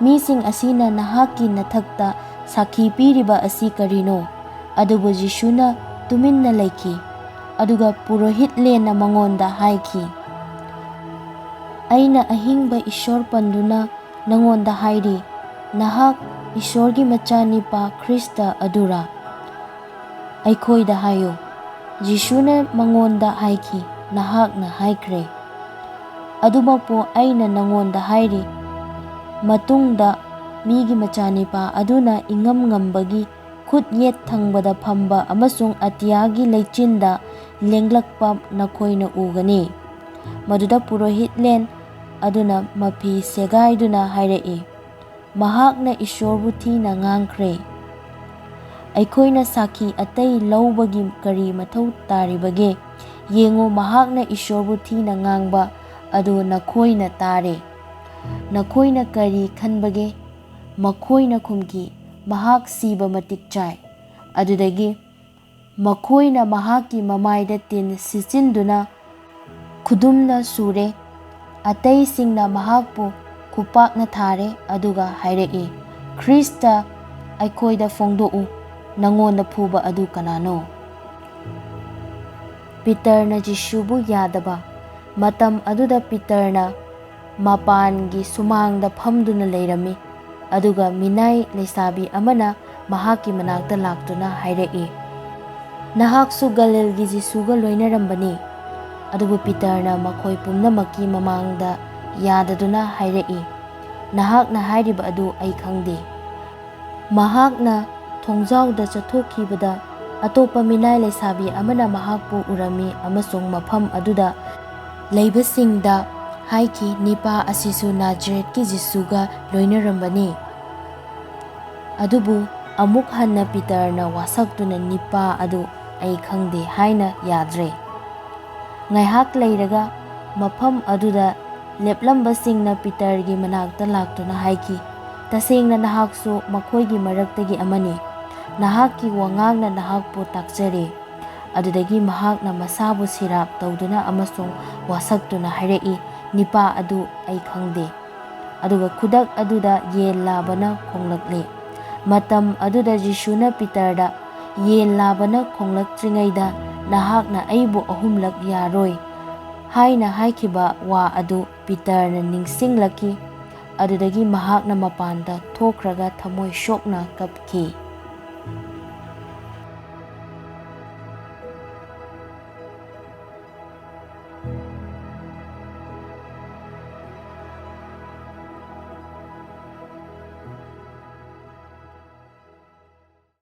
ꯃꯤꯁꯤꯡ ꯑꯁꯤꯅ ꯅꯍꯥꯛꯀꯤ ꯅꯊꯛꯇ ꯁꯥꯈꯤ ꯄꯤꯔꯤꯕ ꯑꯁꯤ ꯀꯔꯤꯅꯣ?" ꯑꯗꯨꯕꯨ ꯖꯤꯁꯨꯅ ꯇꯨꯃꯤꯟꯅ ꯂꯩꯈꯤ꯫ ꯑꯗꯨꯒ ꯄꯨꯔꯣꯍꯤꯠꯂꯦꯟꯅ ꯃꯉꯣꯟꯗ ꯍꯥꯏꯈꯤ, "ꯑꯩꯅ ꯑꯍꯤꯡꯕ ꯏꯁꯣꯔ ꯄꯟꯗꯨꯅ ꯅꯉꯣꯟꯗ ꯍꯥꯏꯔꯤ, ꯅꯍꯥꯛ ꯏꯁꯣꯔꯒꯤ ꯃꯆꯥꯅꯤꯄꯥ ꯈ꯭ꯔꯤꯁꯇ ꯑꯗꯨꯔꯥ? ꯑꯩꯈꯣꯏꯗ ꯍꯥꯏꯌꯨ꯫" ꯖꯤꯁꯨꯅ ꯃꯉꯣꯟꯗ ꯍꯥꯏꯈꯤ, "ꯅꯍꯥꯛꯅ ꯍꯥꯏꯈ꯭ꯔꯦ꯫ ꯑꯗꯨꯃꯛꯄꯨ ꯑꯩꯅ ꯅꯉꯣꯟꯗ ꯍꯥꯏꯔꯤ, ꯃꯇꯨꯡꯗ ꯃꯤꯒꯤ ꯃꯆꯥꯅꯤꯄꯥ ꯑꯗꯨꯅ ꯏꯉꯝ ꯉꯝꯕꯒꯤ ꯈꯨꯠ ꯌꯦꯠ ꯊꯪꯕꯗ ꯐꯝꯕ ꯑꯃꯁꯨꯡ ꯑꯇꯤꯌꯥꯒꯤ ꯂꯩꯆꯤꯟꯗ ꯂꯦꯡꯂꯛꯄ ꯅꯈꯣꯏꯅ ꯎꯒꯅꯤ꯫" ꯃꯗꯨꯗ ꯄꯨꯔꯣꯍꯤꯠꯂꯦꯟ ꯑꯗꯨꯅ ꯃꯐꯤ ꯁꯦꯒꯥꯏꯗꯨꯅ ꯍꯥꯏꯔꯛꯏ, "ꯃꯍꯥꯛꯅ ꯏꯁꯣꯔꯕꯨ ꯊꯤꯅ ꯉꯥꯡꯈ꯭ꯔꯦ꯫ ꯑꯩꯈꯣꯏꯅ ꯁꯥꯈꯤ ꯑꯇꯩ ꯂꯧꯕꯒꯤ ꯀꯔꯤ ꯃꯊꯧ ꯇꯥꯔꯤꯕꯒꯦ? ꯌꯦꯡꯉꯨ, ꯃꯍꯥꯛꯅ ꯏꯁꯣꯔꯕꯨ ꯊꯤꯅ ꯉꯥꯡꯕ ꯑꯗꯨ ꯅꯈꯣꯏꯅ ꯇꯥꯔꯦ꯫ ꯅꯈꯣꯏꯅ ꯀꯔꯤ ꯈꯟꯕꯒꯦ?" ꯃꯈꯣꯏꯅ ꯈꯨꯝꯈꯤ, "ꯃꯍꯥꯛ ꯁꯤꯕ ꯃꯇꯤꯛ ꯆꯥꯏ꯫" ꯑꯗꯨꯗꯒꯤ ꯃꯈꯣꯏꯅ ꯃꯍꯥꯛꯀꯤ ꯃꯃꯥꯏꯗ ꯇꯤꯟ ꯁꯤꯠꯆꯤꯟꯗꯨꯅ ꯈꯨꯗꯨꯝꯅ ꯁꯨꯔꯦ꯫ ꯑꯇꯩꯁꯤꯡꯅ ꯃꯍꯥꯛꯄꯨ ꯈꯨꯄꯥꯛꯅ ꯊꯥꯔꯦ, ꯑꯗꯨꯒ ꯍꯥꯏꯔꯛꯏ, "ꯈ꯭ꯔꯤꯁꯇ ꯑꯩꯈꯣꯏꯗ ꯐꯣꯡꯗꯣꯛꯎ, ꯅꯉꯣꯟꯗ ꯐꯨꯕ ꯑꯗꯨ ꯀꯅꯥꯅꯣ?" ꯄꯤꯇꯔꯅ ꯖꯤꯁꯨꯕꯨ ꯌꯥꯗꯕ꯫ ꯃꯇꯝ ꯑꯗꯨꯗ ꯄꯤꯇꯔꯅ ꯃꯄꯥꯟꯒꯤ ꯁꯨꯃꯥꯡꯗ ꯐꯝꯗꯨꯅ ꯂꯩꯔꯝꯃꯤ, ꯑꯗꯨꯒ ꯃꯤꯅꯥꯏ ꯂꯩꯁꯥꯕꯤ ꯑꯃꯅ ꯃꯍꯥꯛꯀꯤ ꯃꯅꯥꯛꯇ ꯂꯥꯛꯇꯨꯅ ꯍꯥꯏꯔꯛꯏ, "ꯅꯍꯥꯛꯁꯨ ꯒꯂꯤꯜꯒꯤ ꯖꯤꯁꯨꯒ ꯂꯣꯏꯅꯔꯝꯕꯅꯤ꯫" ꯑꯗꯨꯕꯨ ꯄꯤꯇꯔꯅ ꯃꯈꯣꯏ ꯄꯨꯝꯅꯃꯛꯀꯤ ꯃꯃꯥꯡꯗ ꯌꯥꯗꯗꯨꯅ ꯍꯥꯏꯔꯛꯏ, "ꯅꯍꯥꯛꯅ ꯍꯥꯏꯔꯤꯕ ꯑꯗꯨ ꯑꯩ ꯈꯪꯗꯦ꯫" ꯃꯍꯥꯛꯅ ꯊꯣꯡꯖꯥꯎꯗ ꯆꯠꯊꯣꯛꯈꯤꯕꯗ, ꯑꯇꯣꯞꯄ ꯃꯤꯅꯥꯏ ꯂꯩꯁꯥꯕꯤ ꯑꯃꯅ ꯃꯍꯥꯛꯄꯨ ꯎꯔꯝꯃꯤ ꯑꯃꯁꯨꯡ ꯃꯐꯝ ꯑꯗꯨꯗ ꯂꯩꯕꯁꯤꯡꯗ ꯍꯥꯏꯈꯤ, "ꯅꯤꯄꯥ ꯑꯁꯤꯁꯨ ꯅꯥꯖꯔꯦꯠꯀꯤ ꯖꯤꯁꯨꯒ ꯂꯣꯏꯅꯔꯝꯕꯅꯤ"꯫ ꯑꯗꯨꯕꯨ ꯑꯃꯨꯛ ꯍꯟꯅ ꯄꯤꯇꯔꯅ ꯋꯥꯁꯛꯇꯨꯅ "ꯅꯤꯄꯥ ꯑꯗꯨ ꯑꯩ ꯈꯪꯗꯦ" ꯍꯥꯏꯅ ꯌꯥꯗ꯭ꯔꯦ꯫ ꯉꯥꯏꯍꯥꯛ ꯂꯩꯔꯒ ꯃꯐꯝ ꯑꯗꯨꯗ ꯂꯦꯞꯂꯝꯕꯁꯤꯡꯅ ꯄꯤꯇꯔꯒꯤ ꯃꯅꯥꯛꯇ ꯂꯥꯛꯇꯨꯅ ꯍꯥꯏꯈꯤ, "ꯇꯁꯦꯡꯅ ꯅꯍꯥꯛꯁꯨ ꯃꯈꯣꯏꯒꯤ ꯃꯔꯛꯇꯒꯤ ꯑꯃꯅꯤ꯫ ꯅꯍꯥꯛꯀꯤ ꯋꯥꯉꯥꯡꯅ ꯅꯍꯥꯛꯄꯨ ꯇꯥꯛꯆꯔꯦ"꯫ ꯑꯗꯨꯗꯒꯤ ꯃꯍꯥꯛꯅ ꯃꯁꯥꯕꯨ ꯁꯤꯔꯥꯞ ꯇꯧꯗꯨꯅ ꯑꯃꯁꯨꯡ ꯋꯥꯁꯛꯇꯨꯅ ꯍꯥꯏꯔꯛꯏ, "ꯅꯤꯄꯥ ꯑꯗꯨ ꯑꯩ ꯈꯪꯗꯦ"꯫ ꯑꯗꯨꯒ ꯈꯨꯗꯛ ꯑꯗꯨꯗ ꯌꯦꯟ ꯂꯥꯕꯅ ꯈꯣꯡꯂꯛꯂꯦ꯫ ꯃꯇꯝ ꯑꯗꯨꯗ ꯖꯤꯁꯨꯅ ꯄꯤꯇꯔꯗ, "ꯌꯦꯟ ꯂꯥꯕꯅ ꯈꯣꯡꯂꯛꯇ꯭ꯔꯤꯉꯩꯗ ꯅꯍꯥꯛꯅ ꯑꯩꯕꯨ ꯑꯍꯨꯝꯂꯛ ꯌꯥꯔꯣꯏ" ꯍꯥꯏꯅ ꯍꯥꯏꯈꯤꯕ ꯋꯥ ꯑꯗꯨ ꯄꯤꯇꯔꯅ ꯅꯤꯡꯁꯤꯡꯂꯛꯈꯤ꯫ ꯑꯗꯨꯗꯒꯤ ꯃꯍꯥꯛꯅ ꯃꯄꯥꯟꯗ ꯊꯣꯛꯈ꯭ꯔꯒ ꯊꯃꯣꯏ ꯁꯣꯛꯅ ꯀꯞꯈꯤ꯫